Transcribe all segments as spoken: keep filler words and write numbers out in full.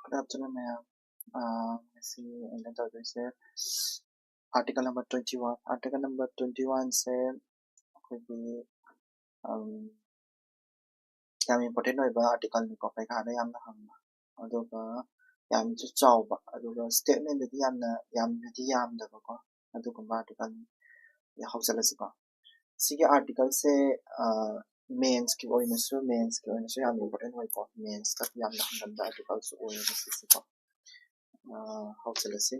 Good afternoon, ꯃꯌꯥꯝ꯫ ꯑꯥ, ꯉꯁꯤ ꯑꯩꯅ ꯇꯧꯗꯣꯏꯁꯦ article number twenty one, article number twenty one ꯁꯦ ꯑꯩꯈꯣꯏꯒꯤ ꯌꯥꯝ important ꯑꯣꯏꯕ article ꯅꯤꯀꯣ, ꯄꯩꯈꯥꯗ ꯌꯥꯝꯅ ꯍꯪꯕ, ꯑꯗꯨꯒ ꯌꯥꯝꯅꯁꯨ ꯆꯥꯎꯕ, ꯑꯗꯨꯒ statement ꯗꯗꯤ ꯌꯥꯝꯅ ꯌꯥꯝꯅꯗꯤ ꯌꯥꯝꯗꯕꯀꯣ, ꯑꯗꯨꯒꯨꯝꯕ article ꯅꯤ꯫ ꯍꯧꯖꯤꯜꯂꯁꯤꯀꯣ꯫ ꯁꯤꯒꯤ article ꯁꯦ ꯃꯦꯟꯁꯀꯤ ꯑꯣꯏꯅꯁꯨ ꯃꯦꯟꯁꯀꯤ ꯑꯣꯏꯅꯁꯨ ꯌꯥꯝꯅ important ꯑꯣꯏꯀꯣ꯫ ꯃꯦꯟꯁꯇ ꯌꯥꯝꯅ ꯍꯪꯒꯟꯕ article ꯁꯨ ꯑꯣꯏꯌꯦꯕ ꯁꯤꯁꯦꯀꯣ꯫ ꯍꯧꯖꯤꯜꯂꯁꯤ꯫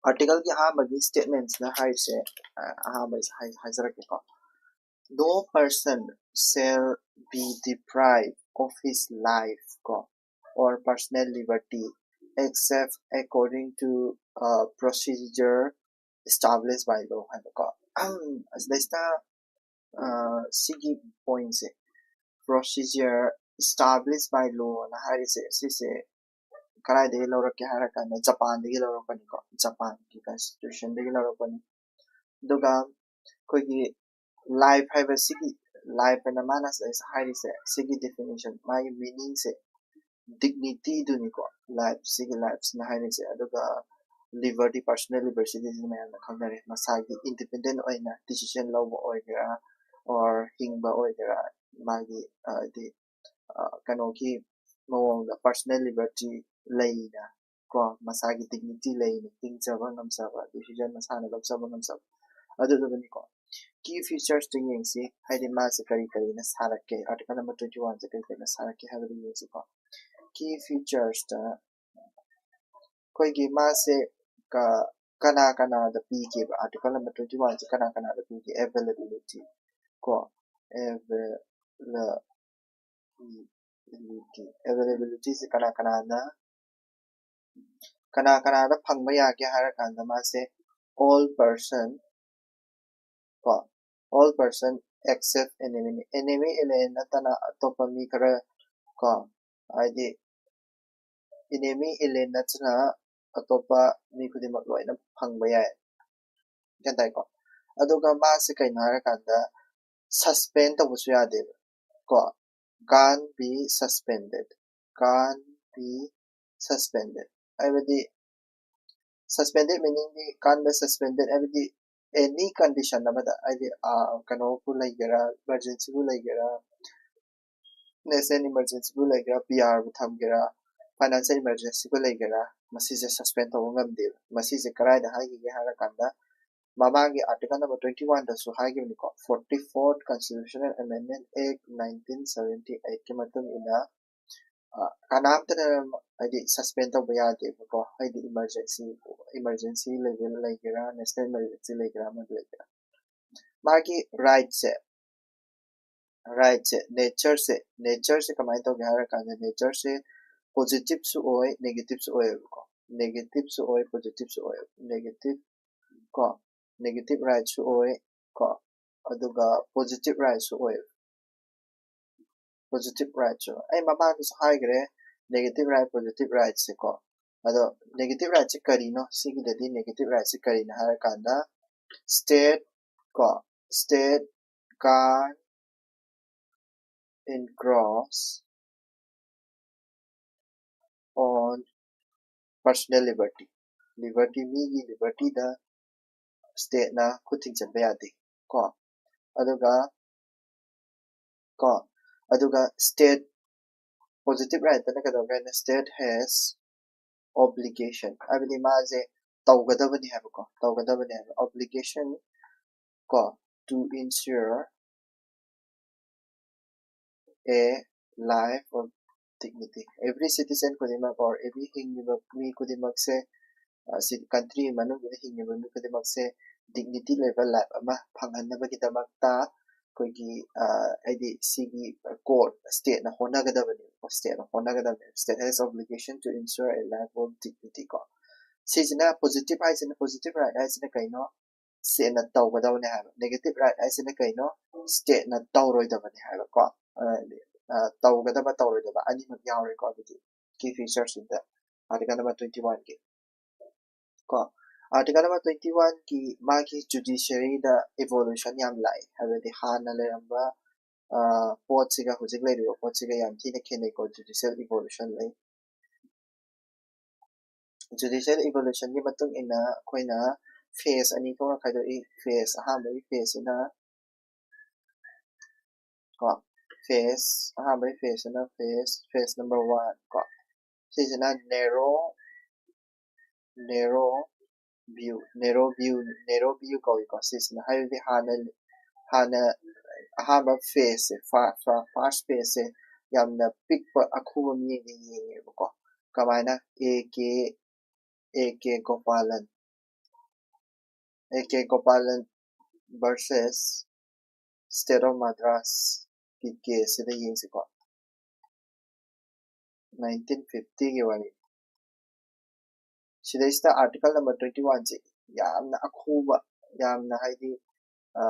Article ꯒꯤ ꯑꯍꯥꯟꯕꯒꯤ statement ꯁꯤꯅ ꯍꯥꯏꯔꯤꯁꯦ, ꯑꯍꯥꯟꯕ ꯍꯥꯏꯖꯔꯛꯀꯦꯀꯣ꯫ No person shall be deprived of his life ꯀꯣ, or personal liberty except according to a procedure established by law ꯍꯥꯏꯕꯀꯣ꯫ ꯑꯁꯤꯗꯩꯁꯤꯗ ꯁꯤꯒꯤ point say, procedure established by law ꯅ ꯍꯥꯏꯔꯤꯁꯦ ꯁꯤꯁꯦ ꯀꯗꯥꯏꯗꯒꯤ ꯂꯧꯔꯛꯀꯦ ꯍꯥꯏꯔ ꯀꯥꯟꯗ ꯖꯄꯥꯟꯗꯒꯤ ꯂꯧꯔꯛꯄꯅꯤꯀꯣ꯫ ꯖꯄꯥꯟꯒꯤ constitution ꯗꯒꯤ ꯂꯧꯔꯛꯄꯅꯤ꯫ ꯑꯗꯨꯒ ꯑꯩꯈꯣꯏꯒꯤ life ꯍꯥꯏꯕꯁꯤꯒꯤ, life ꯍꯥꯏꯅ ꯃꯥꯅ ꯁꯤꯗꯩꯁꯤꯗ ꯍꯥꯏꯔꯤꯁꯦ, ꯁꯤꯒꯤ definition, ꯃꯥꯒꯤ meaning ꯁꯦ dignity ꯗꯨꯅꯤꯀꯣ꯫ Life, ꯁꯤꯒꯤ life ꯁꯤꯅ ꯍꯥꯏꯔꯤꯁꯦ꯫ ꯑꯗꯨꯒ liberty, personal liberty ꯁꯤꯗꯤ ꯃꯌꯥꯝꯅ ꯈꯪꯅꯔꯦ, ꯃꯁꯥꯒꯤ independent ꯑꯣꯏꯅ decision ꯂꯧꯕ ꯑꯣꯏꯒꯦꯔꯥ, or ꯍꯤꯡꯕ ꯑꯣꯏꯒꯦꯔꯥ, ꯃꯥꯒꯤ ꯍꯥꯏꯗꯤ ꯀꯩꯅꯣꯒꯤ ꯃꯑꯣꯡꯗ personal liberty ꯂꯩꯅ ꯀꯣ, ꯃꯁꯥꯒꯤ dignity ꯂꯩꯅ ꯍꯤꯡꯖꯕ ꯉꯝꯖꯕ, decision ꯃꯁꯥꯅ ꯂꯧꯖꯕ ꯉꯝꯖꯕ, ꯑꯗꯨꯗꯨꯒꯅꯤꯀꯣ꯫ Key features ꯇ ꯌꯦꯡꯁꯤ, ꯍꯥꯏꯗꯤ ꯃꯥꯁꯦ ꯀꯔꯤ ꯀꯔꯤꯅ ꯁꯥꯔꯛꯀꯦ, article number twenty one ꯁꯦ ꯀꯔꯤ ꯀꯔꯤꯅ ꯁꯥꯔꯛꯀꯦ ꯍꯥꯏꯕꯗꯨ ꯌꯦꯡꯁꯤꯀꯣ꯫ Key features ꯇ ꯑꯩꯈꯣꯏꯒꯤ ꯃꯥꯁꯦ ꯀꯅꯥ ꯀꯅꯥꯗ ꯄꯤꯒꯦꯕ? Article number twenty one ꯁꯦ ꯀꯅꯥ ꯀꯅꯥꯗ ꯄꯤꯒꯦ? Availability ꯀꯣ, availability, availability ꯁꯦ ꯀꯅꯥ ꯀꯅꯥꯅ, ꯀꯅꯥ ꯀꯅꯥꯗ ꯐꯪꯕ ꯌꯥꯒꯦ ꯍꯥꯏꯔ ꯀꯥꯟꯗ ꯃꯥꯁꯦ all person ꯀꯣ, all person except enemy, enemy alien ꯅꯠꯇꯅ ꯑꯇꯣꯞꯄ ꯃꯤ ꯈꯔ ꯀꯣ, ꯍꯥꯏꯗꯤ enemy alien ꯅꯠꯇꯅ ꯑꯇꯣꯞꯄ ꯃꯤ ꯈꯨꯗꯤꯡꯃꯛ ꯂꯣꯏꯅ ꯐꯪꯕ ꯌꯥꯏ꯫ ꯒ꯭ꯌꯥꯟ ꯇꯥꯏꯀꯣ? ꯑꯗꯨꯒ ꯃꯥꯁꯦ ꯀꯩꯅꯣ ꯍꯥꯏꯔꯀꯥꯟꯗ suspend ꯇꯧꯕꯁꯨ ꯌꯥꯗꯦꯕ ꯀꯣ꯫ Can't be suspended, can't be suspended. ꯍꯥꯏꯕꯗꯤ suspended meaning ꯗꯤ ꯀꯥꯟꯕ suspended ꯍꯥꯏꯕꯗꯤ any condition ꯑꯃꯗ, ꯍꯥꯏꯗꯤ ꯀꯩꯅꯣꯕꯨ ꯂꯩꯒꯦꯔꯥ, emergency ꯕꯨ ꯂꯩꯒꯦꯔꯥ, national emergency ꯕꯨ ꯂꯩꯒꯦꯔꯥ, P R ꯕꯨ ꯊꯝꯒꯦꯔꯥ, financial emergency ꯕꯨ ꯂꯩꯒꯦꯔꯥ, ꯃꯁꯤꯁꯦ suspend ꯇꯧꯕ ꯉꯝꯗꯦꯕ꯫ ꯃꯁꯤꯁꯦ ꯀꯗꯥꯏꯗ ꯍꯥꯏꯈꯤꯒꯦ ꯍꯥꯏꯔꯀꯥꯟꯗ, ꯃꯃꯥꯡꯒꯤ article number twenty one ꯗꯁꯨ ꯍꯥꯏꯈꯤꯕꯅꯤꯀꯣ, forty fourth Constitutional Amendment Act nineteen seventy eight ꯀꯤ ꯃꯇꯨꯡ ꯏꯟꯅ ꯀꯅꯥꯝꯇꯅ ꯍꯥꯏꯗꯤ suspend ꯇꯧꯕ ꯌꯥꯗꯦꯕꯀꯣ꯫ ꯍꯥꯏꯗꯤ emergency emergency level ꯂꯩꯒꯦꯔꯥ, national emergency ꯂꯩꯒꯦꯔꯥ, ꯑꯃ ꯂꯩꯒꯦꯔꯥ, ꯃꯥꯒꯤ right ꯁꯦ right ꯁꯦ nature ꯁꯦ nature ꯁꯦ ꯀꯃꯥꯏꯅ ꯇꯧꯒꯦ ꯍꯥꯏꯔꯀꯥꯟꯗ, nature ꯁꯦ positive ꯁꯨ ꯑꯣꯏ, negative ꯁꯨ ꯑꯣꯏꯌꯦꯕꯀꯣ꯫ Negative ꯁꯨ ꯑꯣꯏ, positive ꯁꯨ ꯑꯣꯏ꯫ Negative ꯀꯣ, negative right ꯁꯨ ꯑꯣꯏ ꯀꯣ, ꯑꯗꯨꯒ positive right ꯁꯨ ꯑꯣꯏ꯫ Positive right ꯁꯨ ꯑꯩ ꯃꯃꯥꯡꯗꯁꯨ ꯍꯥꯏꯈ꯭ꯔꯦ, negative right, positive right ꯁꯦ ꯀꯣ꯫ ꯑꯗꯣ negative right ꯁꯦ ꯀꯔꯤꯅꯣ? ꯁꯤꯒꯤꯗꯗꯤ negative right ꯁꯦ ꯀꯔꯤꯅꯣ ꯍꯥꯏꯔꯀꯥꯟꯗ, state ꯀꯣ, state can encroach on personal liberty, liberty, ꯃꯤꯒꯤ liberty ꯗ state ꯅ ꯈꯨꯠ ꯊꯤꯡꯖꯤꯟꯕ ꯌꯥꯗꯦ ꯀꯣ꯫ ꯑꯗꯨꯒ ꯀꯣ, ꯑꯗꯨꯒ state positive right ꯇꯅ ꯀꯩꯗꯧꯒꯦ ꯍꯥꯏꯅ, state has obligation ꯍꯥꯏꯕꯗꯤ ꯃꯥꯁꯦ ꯇꯧꯒꯗꯕꯅꯤ ꯍꯥꯏꯕꯀꯣ, ꯇꯧꯒꯗꯕꯅꯤ ꯍꯥꯏꯕ, obligation ꯀꯣ, to ensure a life of dignity. Every citizen ꯈꯨꯗꯤꯡꯃꯛ, or every ꯍꯤꯡꯉꯤꯕ ꯃꯤ ꯈꯨꯗꯤꯡꯃꯛꯁꯦ, ꯑ, ꯁꯤ country ꯃꯅꯨꯡꯗ ꯍꯤꯡꯉꯤꯕ ꯃꯤ ꯈꯨꯗꯤꯡꯃꯛꯁꯦ dignity ꯂꯩꯕ life ꯑꯃ ꯐꯪꯍꯟꯅꯕꯒꯤꯗꯃꯛꯇ ꯑꯩꯈꯣꯏꯒꯤ, ꯑ, ꯍꯥꯏꯗꯤ ꯁꯤꯒꯤ court, state ꯅ ꯍꯣꯠꯅꯒꯗꯕꯅꯦꯕꯀꯣ, state ꯅ ꯍꯣꯠꯅꯒꯗꯕꯅꯦꯕ꯫ State has obligation to ensure a life of dignity ꯀꯣ꯫ ꯁꯤꯁꯤꯅ positive ꯍꯥꯏꯁꯤꯅ, positive right ꯍꯥꯏꯁꯤꯅ ꯀꯩꯅꯣ? State ꯅ ꯇꯧꯒꯗꯕꯅꯦ ꯍꯥꯏꯕ꯫ Negative right ꯍꯥꯏꯁꯤꯅ ꯀꯩꯅꯣ? State ꯅ ꯇꯧꯔꯣꯏꯗꯕꯅꯦ ꯍꯥꯏꯕꯀꯣ꯫ ꯑ, ꯑ, ꯇꯧꯒꯗꯕ ꯇꯧꯔꯣꯏꯗꯕ ꯑꯅꯤꯃꯛ ꯌꯥꯎꯔꯦꯀꯣ꯫ ꯑꯗꯨꯗꯤ key features ꯁꯤꯗ article number twenty one ꯒꯤ ꯀꯣ, article number twenty one ꯒꯤ ꯃꯥꯒꯤ judiciary ꯗ evolution ꯌꯥꯝ ꯂꯥꯛꯑꯦ꯫ ꯍꯥꯏꯕꯗꯤ ꯍꯥꯟꯅ ꯂꯩꯔꯝꯕ, ꯑ, ꯄꯣꯠꯁꯤꯒ ꯍꯧꯖꯤꯛ ꯂꯩꯔꯤꯕ ꯄꯣꯠꯁꯤꯒ ꯌꯥꯝ ꯊꯤꯅ ꯈꯦꯠꯅꯩꯀꯣ, judicial evolution ꯂꯩ꯫ Judicial evolution ꯒꯤ ꯃꯇꯨꯡ ꯏꯟꯅ ꯑꯩꯈꯣꯏꯅ phase ꯑꯅꯤ ꯊꯣꯛꯅ ꯈꯥꯏꯗꯣꯛꯏ꯫ Phase, ꯑꯍꯥꯟꯕꯒꯤ phase ꯁꯤꯅ ꯀꯣ, phase, ꯑꯍꯥꯟꯕꯒꯤ phase ꯁꯤꯅ phase, phase number one ꯀꯣ, ꯁꯤꯁꯤꯅ narrow, narrow view, narrow view, narrow view ꯀꯧꯏꯀꯣ꯫ ꯁꯤꯁꯤꯅ ꯍꯥꯏꯕꯗꯤ ꯍꯥꯟꯅ, ꯍꯥꯟꯅ ꯑꯍꯥꯟꯕ phase ꯁꯦ, first phase ꯁꯦ ꯌꯥꯝꯅ ꯄꯤꯛꯄ ꯑꯈꯨꯕ ꯃꯤꯠꯌꯦꯡꯗ ꯌꯦꯡꯉꯦꯕꯀꯣ꯫ ꯀꯃꯥꯏꯅ? A K, A K Gopalan, A K Gopalan versus State of Madras ꯀꯤ case ꯁꯤꯗ ꯌꯦꯡꯁꯤꯀꯣ꯫ Nineteen fifty ꯒꯤ ꯋꯥꯔꯤ꯫ ꯁꯤꯗꯩꯁꯤꯗ article number twenty one ꯁꯦ ꯌꯥꯝꯅ ꯑꯈꯨꯕ, ꯌꯥꯝꯅ ꯍꯥꯏꯗꯤ, ꯑ,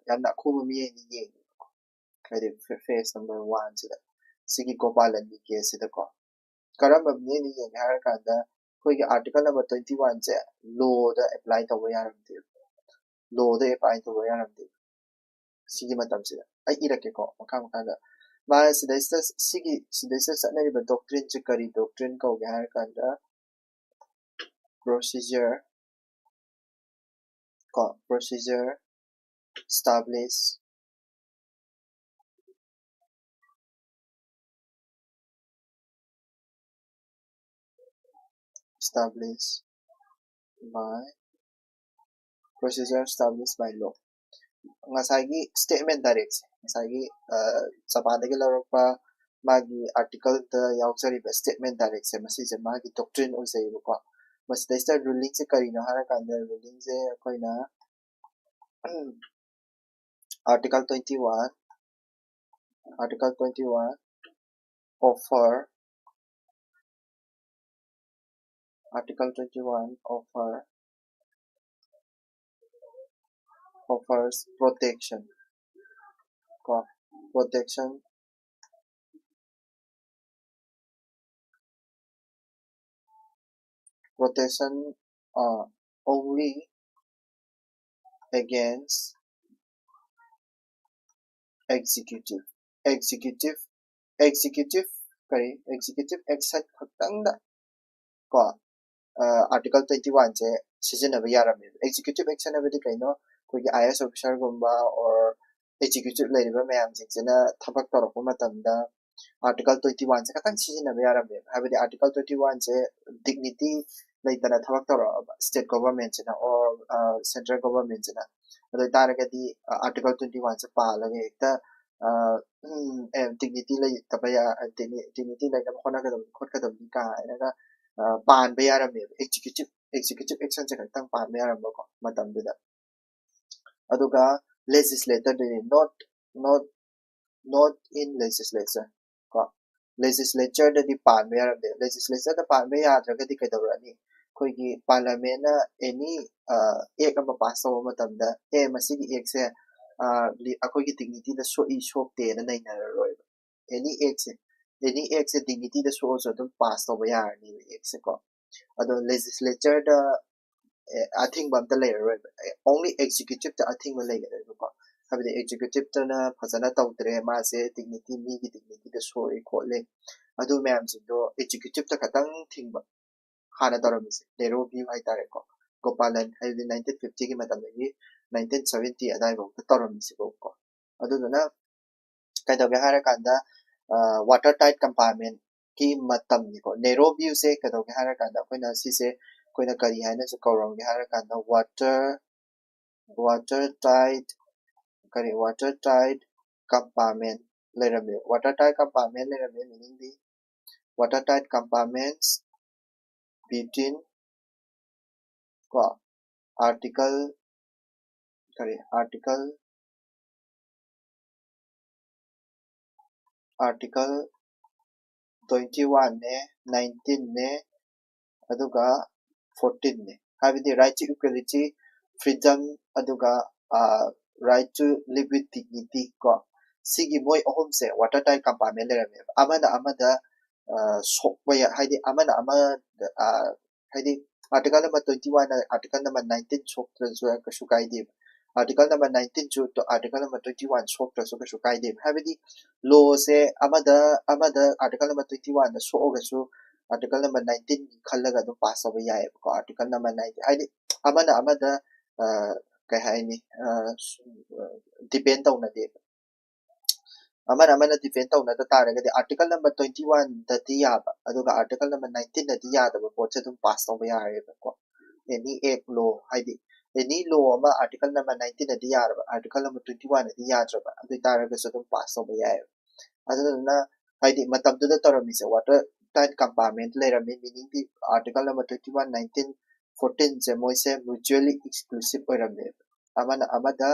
ꯌꯥꯝꯅ ꯑꯈꯨꯕ ꯃꯤꯠꯌꯦꯡꯗ ꯌꯦꯡꯉꯦꯕꯀꯣ꯫ ꯍꯥꯏꯗꯤ phase number one ꯁꯤꯗ, ꯁꯤꯒꯤ ꯒꯣꯄꯥꯂꯟꯒꯤ case ꯁꯤꯗꯀꯣ꯫ ꯀꯔꯝꯕ ꯃꯤꯠꯌꯦꯡꯗ ꯌꯦꯡꯉꯦ ꯍꯥꯏꯔꯀꯥꯟꯗ, ꯑꯩꯈꯣꯏꯒꯤ article number twenty one ꯁꯦ law ꯗ apply ꯇꯧꯕ ꯌꯥꯔꯝꯗꯦꯕ꯫ Law ꯗ apply ꯇꯧꯕ ꯌꯥꯔꯝꯗꯦꯕ꯫ ꯁꯤꯒꯤ ꯃꯇꯝꯁꯤꯗ ꯑꯩ ꯏꯔꯛꯀꯦꯀꯣ, ꯃꯈꯥ ꯃꯈꯥꯗ꯫ ꯃꯥ ꯁꯤꯗꯩꯁꯤꯗ, ꯁꯤꯒꯤ, ꯁꯤꯗꯩꯁꯤꯗ ꯆꯠꯅꯔꯤꯕ doctrine ꯁꯦ ꯀꯔꯤ doctrine ꯀꯧꯒꯦ ꯍꯥꯏꯔꯀꯥꯟꯗ, procedure ꯀꯣ, procedure establish, establish by, procedure established by law꯫ ꯉꯁꯥꯏꯒꯤ statement direct ꯁꯦ, ꯉꯁꯥꯏꯒꯤ, ꯑ, ꯖꯄꯥꯟꯗꯒꯤ ꯂꯧꯔꯛꯄ ꯃꯥꯒꯤ article ꯗ ꯌꯥꯎꯖꯔꯤꯕ statement direct ꯁꯦ, ꯃꯁꯤꯁꯦ ꯃꯥꯒꯤ doctrine ꯑꯣꯏꯖꯩꯕꯀꯣ꯫ ꯃꯁꯤꯗꯩꯁꯤꯗ ruling ꯁꯦ ꯀꯔꯤꯅꯣ ꯍꯥꯏꯔꯀꯥꯟꯗ, ruling ꯁꯦ ꯑꯩꯈꯣꯏꯅ article twenty one, article twenty one offer, article twenty one offer, offers protection ꯀꯣ, protection, protection, uh, only against executive, executive, executive, ꯀꯔꯤ, executive action ꯈꯛꯇꯪꯗ ꯀꯣ, ꯑꯥꯔꯇꯤꯀꯜ ꯇ꯭ꯋꯦꯟꯇꯤ ꯋꯥꯟꯁꯦ ꯁꯤꯖꯤꯟꯅꯕ ꯌꯥꯔꯝꯃꯦꯕ꯫ Executive action ꯍꯥꯏꯕꯗꯤ ꯀꯩꯅꯣ? ꯑꯩꯈꯣꯏꯒꯤ ꯑꯥꯏ ꯑꯦꯁ ꯑꯣꯐꯤꯁꯥꯔꯒꯨꯝꯕ ꯑꯣꯔ ꯑꯦꯛꯖꯤꯀ꯭ꯌꯨꯇꯤꯞ ꯂꯩꯔꯤꯕ ꯃꯌꯥꯝꯁꯤꯡꯁꯤꯅ ꯊꯕꯛ ꯇꯧꯔꯛꯄ ꯃꯇꯝꯗ ꯑꯥꯔꯇꯤꯀꯜ ꯇ꯭ꯋꯦꯟꯇꯤ ꯋꯥꯟꯁꯦ ꯈꯇꯪ ꯁꯤꯖꯤꯟꯅꯕ ꯌꯥꯔꯝꯃꯦꯕ꯫ ꯍꯥꯏꯕꯗꯤ ꯑꯥꯔꯇꯤꯀꯜ ꯇ꯭ꯋꯦꯟꯇꯤ ꯋꯥꯟꯁꯦ ꯗꯤꯒꯅꯤꯇꯤ ꯂꯩꯇꯅ ꯊꯕꯛ ꯇꯧꯔꯛꯑꯕ ꯁ꯭ꯇꯦꯠ ꯒꯣꯚꯔꯟꯃꯦꯟꯠꯁꯤꯅ ꯑꯣꯔ ꯁꯦꯟꯇ꯭ꯔꯦꯜ ꯒꯣꯚꯔꯟꯃꯦꯟꯠꯁꯤꯅ, ꯑꯗꯨ ꯑꯣꯏꯇꯥꯔꯒꯗꯤ ꯑꯥꯔꯇꯤꯀꯜ ꯇ꯭ꯋꯦꯟꯇꯤ ꯋꯥꯟꯁꯦ ꯄꯥꯜꯂꯒ ꯍꯦꯛꯇ ꯗꯤꯒꯅꯤꯇꯤ ꯂꯩꯇꯕ, ꯗꯤꯒꯅꯤꯇꯤ ꯂꯩꯅꯕ ꯍꯣꯠꯅꯒꯗꯕꯅꯤ ꯈꯣꯠꯀꯗꯕꯅꯤ ꯀꯥꯏꯅꯒ ꯄꯥꯟꯕ ꯌꯥꯔꯝꯃꯦꯕ꯫ ꯑꯦꯛꯖꯤꯀ꯭ꯌꯨꯇꯤꯞ ꯑꯦꯛꯖꯤꯀ꯭ꯌꯨꯇꯤꯞ ꯑꯦꯛꯁꯟꯁꯦ ꯈꯛꯇꯪ ꯄꯥꯟꯕ ꯌꯥꯔꯝꯕꯀꯣ ꯃꯇꯝꯗꯨꯗ꯫ ꯑꯗꯨꯒ ꯂꯦꯖꯤꯁꯂꯦꯇꯔꯗꯗꯤ not not not in legislature ꯀꯣ, ꯂꯦꯖꯤꯁꯂꯦꯆꯔꯗꯗꯤ ꯄꯥꯟꯕ ꯌꯥꯔꯝꯗꯦ꯫ ꯂꯦꯖꯤꯁꯂꯦꯆꯔꯗ ꯄꯥꯟꯕ ꯌꯥꯗ꯭ꯔꯒꯗꯤ ꯀꯩꯗꯧꯔꯅꯤ? ꯑꯩꯈꯣꯏꯒꯤ ꯄꯥꯔꯂꯥꯃꯦꯟꯅ ꯑꯦꯅꯤ ꯑꯦꯛ ꯑꯃ ꯄꯥꯁ ꯇꯧꯕ ꯃꯇꯝꯗ, ꯑꯦ, ꯃꯁꯤꯒꯤ ꯑꯦꯛꯁꯦ ꯑꯩꯈꯣꯏꯒꯤ ꯗꯤꯒꯅꯤꯇꯤꯗ ꯁꯣꯛꯏ ꯁꯣꯛꯇꯦꯅ ꯅꯩꯅꯔꯔꯣꯏꯕ꯫ ꯑꯦꯅꯤ ꯑꯦꯛꯁꯦ ꯑꯦꯅꯤ ꯑꯦꯛꯁꯦ ꯗꯤꯒꯅꯤꯇꯤꯗ ꯁꯣꯛꯑꯁꯨ ꯑꯗꯨꯝ ꯄꯥꯁ ꯇꯧꯕ ꯌꯥꯔꯅꯤꯕ ꯑꯦꯛꯁꯦ ꯀꯣ꯫ ꯑꯗꯣ ꯂꯦꯖꯤꯁꯂꯦꯆꯔꯗ ꯑꯊꯤꯡꯕ ꯑꯝꯇ ꯂꯩꯔꯔꯣꯏꯕ꯫ ꯑꯣꯡꯂꯤ ꯑꯦꯛꯖꯤꯀ꯭ꯌꯨꯇꯤꯞꯇ ꯑꯊꯤꯡꯕ ꯂꯩꯒꯗꯣꯏꯕꯀꯣ꯫ ꯍꯥꯏꯕꯗꯤ ꯑꯦꯛꯖꯤꯀ꯭ꯌꯨꯇꯤꯞꯇꯅ ꯐꯖꯅ ꯇꯧꯗ꯭ꯔꯦ, ꯃꯥꯁꯦ ꯗꯤꯒꯅꯤꯇꯤ, ꯃꯤꯒꯤ ꯗꯤꯒꯅꯤꯇꯤꯗ ꯁꯣꯛꯏ ꯈꯣꯠꯂꯤ, ꯑꯗꯨ ꯃꯌꯥꯝꯁꯤꯡꯗꯣ ꯑꯦꯛꯖꯤꯀ꯭ꯌꯨꯇꯤꯞꯇ ꯈꯇꯪ ꯊꯤꯡꯕ ꯍꯥꯟꯅ ꯇꯧꯔꯝꯃꯤꯁꯦ, ꯅꯦꯔꯣ ꯚ꯭ꯌꯨ ꯍꯥꯏꯇꯥꯔꯦꯀꯣ꯫ ꯒꯣꯄꯥꯂꯟ ꯍꯥꯏꯕꯗꯤ ꯅꯥꯏꯟꯇꯤꯟ ꯐꯤꯐꯇꯤꯒꯤ ꯃꯇꯝꯗꯒꯤ ꯅꯥꯏꯟꯇꯤꯟ ꯁꯚꯦꯟꯇꯤ ꯑꯗꯥꯏꯐꯥꯎꯗ ꯇꯧꯔꯝꯃꯤꯁꯤꯕꯀꯣ꯫ ꯑꯗꯨꯗꯨꯅ ꯀꯩꯗꯧꯒꯦ ꯍꯥꯏꯔꯀꯥꯟꯗ ꯋꯥꯇꯔ ꯇꯥꯏꯠ ꯀꯝꯄꯥꯔꯠꯃꯦꯟꯀꯤ ꯃꯇꯝꯅꯤꯀꯣ꯫ ꯅꯦꯔꯣ ꯚ꯭ꯌꯨꯁꯦ ꯀꯩꯗꯧꯒꯦ ꯍꯥꯏꯔꯀꯥꯟꯗ ꯑꯩꯈꯣꯏꯅ ꯁꯤꯁꯦ ꯑꯩꯈꯣꯏꯅ ꯀꯔꯤ ꯍꯥꯏꯅꯁꯨ ꯀꯧꯔꯝꯒꯦ ꯍꯥꯏꯔꯀꯥꯟꯗ ꯋꯥꯇꯔ ꯋꯥꯇꯔ ꯇꯥꯏꯠ ꯀꯔꯤ ꯋꯥꯇꯔ ꯇꯥꯏꯠ ꯀꯝꯄꯥꯔꯠꯃꯦꯟ ꯂꯩꯔꯝꯃꯦ꯫ ꯋꯥꯇꯔ ꯇꯥꯏꯠ ꯀꯝꯄꯥꯔꯠꯃꯦꯟ ꯂꯩꯔꯝꯃꯦ, meaning the water tight compartments between ꯀꯣ ꯑꯥꯔꯇꯤꯀꯜ ꯀꯔꯤ ꯑꯥꯔꯇꯤꯀꯜ ꯑꯥꯔꯇꯤꯀꯜ ꯇ꯭ꯋꯦꯟꯇꯤ ꯋꯥꯟꯅꯦ, ꯅꯥꯏꯟꯇꯤꯟꯅꯦ, ꯑꯗꯨꯒ ꯐꯣꯔꯇꯤꯟꯅꯦ꯫ ꯍꯥꯏꯕꯗꯤ right to equality, freedom, ꯑꯗꯨꯒ right to live with dignity ꯀꯣ꯫ ꯁꯤꯒꯤ ꯃꯣꯏ ꯑꯍꯨꯝꯁꯦ ꯋꯥꯇꯔ ꯇꯥꯏꯠ ꯀꯝꯄꯥꯔꯠꯃꯦꯟ ꯂꯩꯔꯝꯃꯦꯕ꯫ ꯑꯃꯅ ꯑꯃꯗ ꯁꯣꯛꯄ ꯌꯥ-, ꯍꯥꯏꯗꯤ ꯑꯃꯅ ꯑꯃ, ꯍꯥꯏꯗꯤ ꯑꯥꯔꯇꯤꯀꯜ ꯅꯝꯕꯔ ꯇ꯭ꯋꯦꯟꯇꯤ ꯋꯥꯟꯅ ꯑꯥꯔꯇꯤꯀꯜ ꯅꯝꯕꯔ ꯅꯥꯏꯟꯇꯤꯟ ꯁꯣꯛꯇ꯭ꯔꯁꯨ ꯀꯩꯁꯨ ꯀꯥꯏꯗꯦꯕ꯫ ꯑꯥꯔꯇꯤꯀꯜ ꯅꯝꯕꯔ ꯅꯥꯏꯟꯇꯤꯟꯁꯨ ꯑꯥꯔꯇꯤꯀꯜ ꯅꯝꯕꯔ ꯇ꯭ꯋꯦꯟꯇꯤ ꯋꯥꯟ ꯁꯣꯛꯇ꯭ꯔꯁꯨ ꯀꯩꯁꯨ ꯀꯥꯏꯗꯦꯕ꯫ ꯍꯥꯏꯕꯗꯤ ꯂꯣꯁꯦ ꯑꯃꯗ, ꯑꯃꯗ ꯑꯥꯔꯇꯤꯀꯜ ꯅꯝꯕꯔ ꯇ꯭ꯋꯦꯟꯇꯤ ꯋꯥꯟꯗ ꯁꯣꯛꯑꯒꯁꯨ article number nineteen ꯈꯜꯂꯒ ꯑꯗꯨꯝ pass ꯇꯧꯕ ꯌꯥꯏꯑꯕꯀꯣ꯫ Article number nineteen ꯍꯥꯏꯗꯤ ꯑꯃꯅ ꯑꯃꯗ ꯀꯩ ꯍꯥꯏꯅꯤ, depend ꯇꯧꯅꯗꯦꯕ꯫ ꯑꯃꯅ ꯑꯃꯅ depend ꯇꯧꯅꯗ ꯇꯥꯔꯒꯗꯤ article number twenty one ꯗꯗꯤ ꯌꯥꯕ, ꯑꯗꯨꯒ article number nineteen ꯗꯗꯤ ꯌꯥꯗꯕ ꯄꯣꯠꯁꯦ ꯑꯗꯨꯝ pass ꯇꯧꯕ ꯌꯥꯔꯦꯕꯀꯣ꯫ Any act, law ꯍꯥꯏꯗꯤ any law ꯑꯃ article number nineteen ꯗꯗꯤ ꯌꯥꯔꯕ, article number twenty one ꯗꯗꯤ ꯌꯥꯗ꯭ꯔꯕ, ꯑꯗꯨ ꯑꯣꯏꯇꯥꯔꯒꯁꯨ ꯑꯗꯨꯝ pass ꯇꯧꯕ ꯌꯥꯏꯑꯕ꯫ ꯑꯗꯨꯗꯨꯅ ꯍꯥꯏꯗꯤ ꯃꯇꯝꯗꯨꯗ ꯇꯧꯔꯝꯃꯤꯁꯦ water tight compartment ꯂꯩꯔꯝꯃꯤ, meaning ꯗꯤ article number twenty one, nineteen, fourteen ꯁꯦ ꯃꯣꯏꯁꯦ mutually exclusive ꯑꯣꯏꯔꯝꯃꯦꯕ꯫ ꯑꯃꯅ ꯑꯃꯗ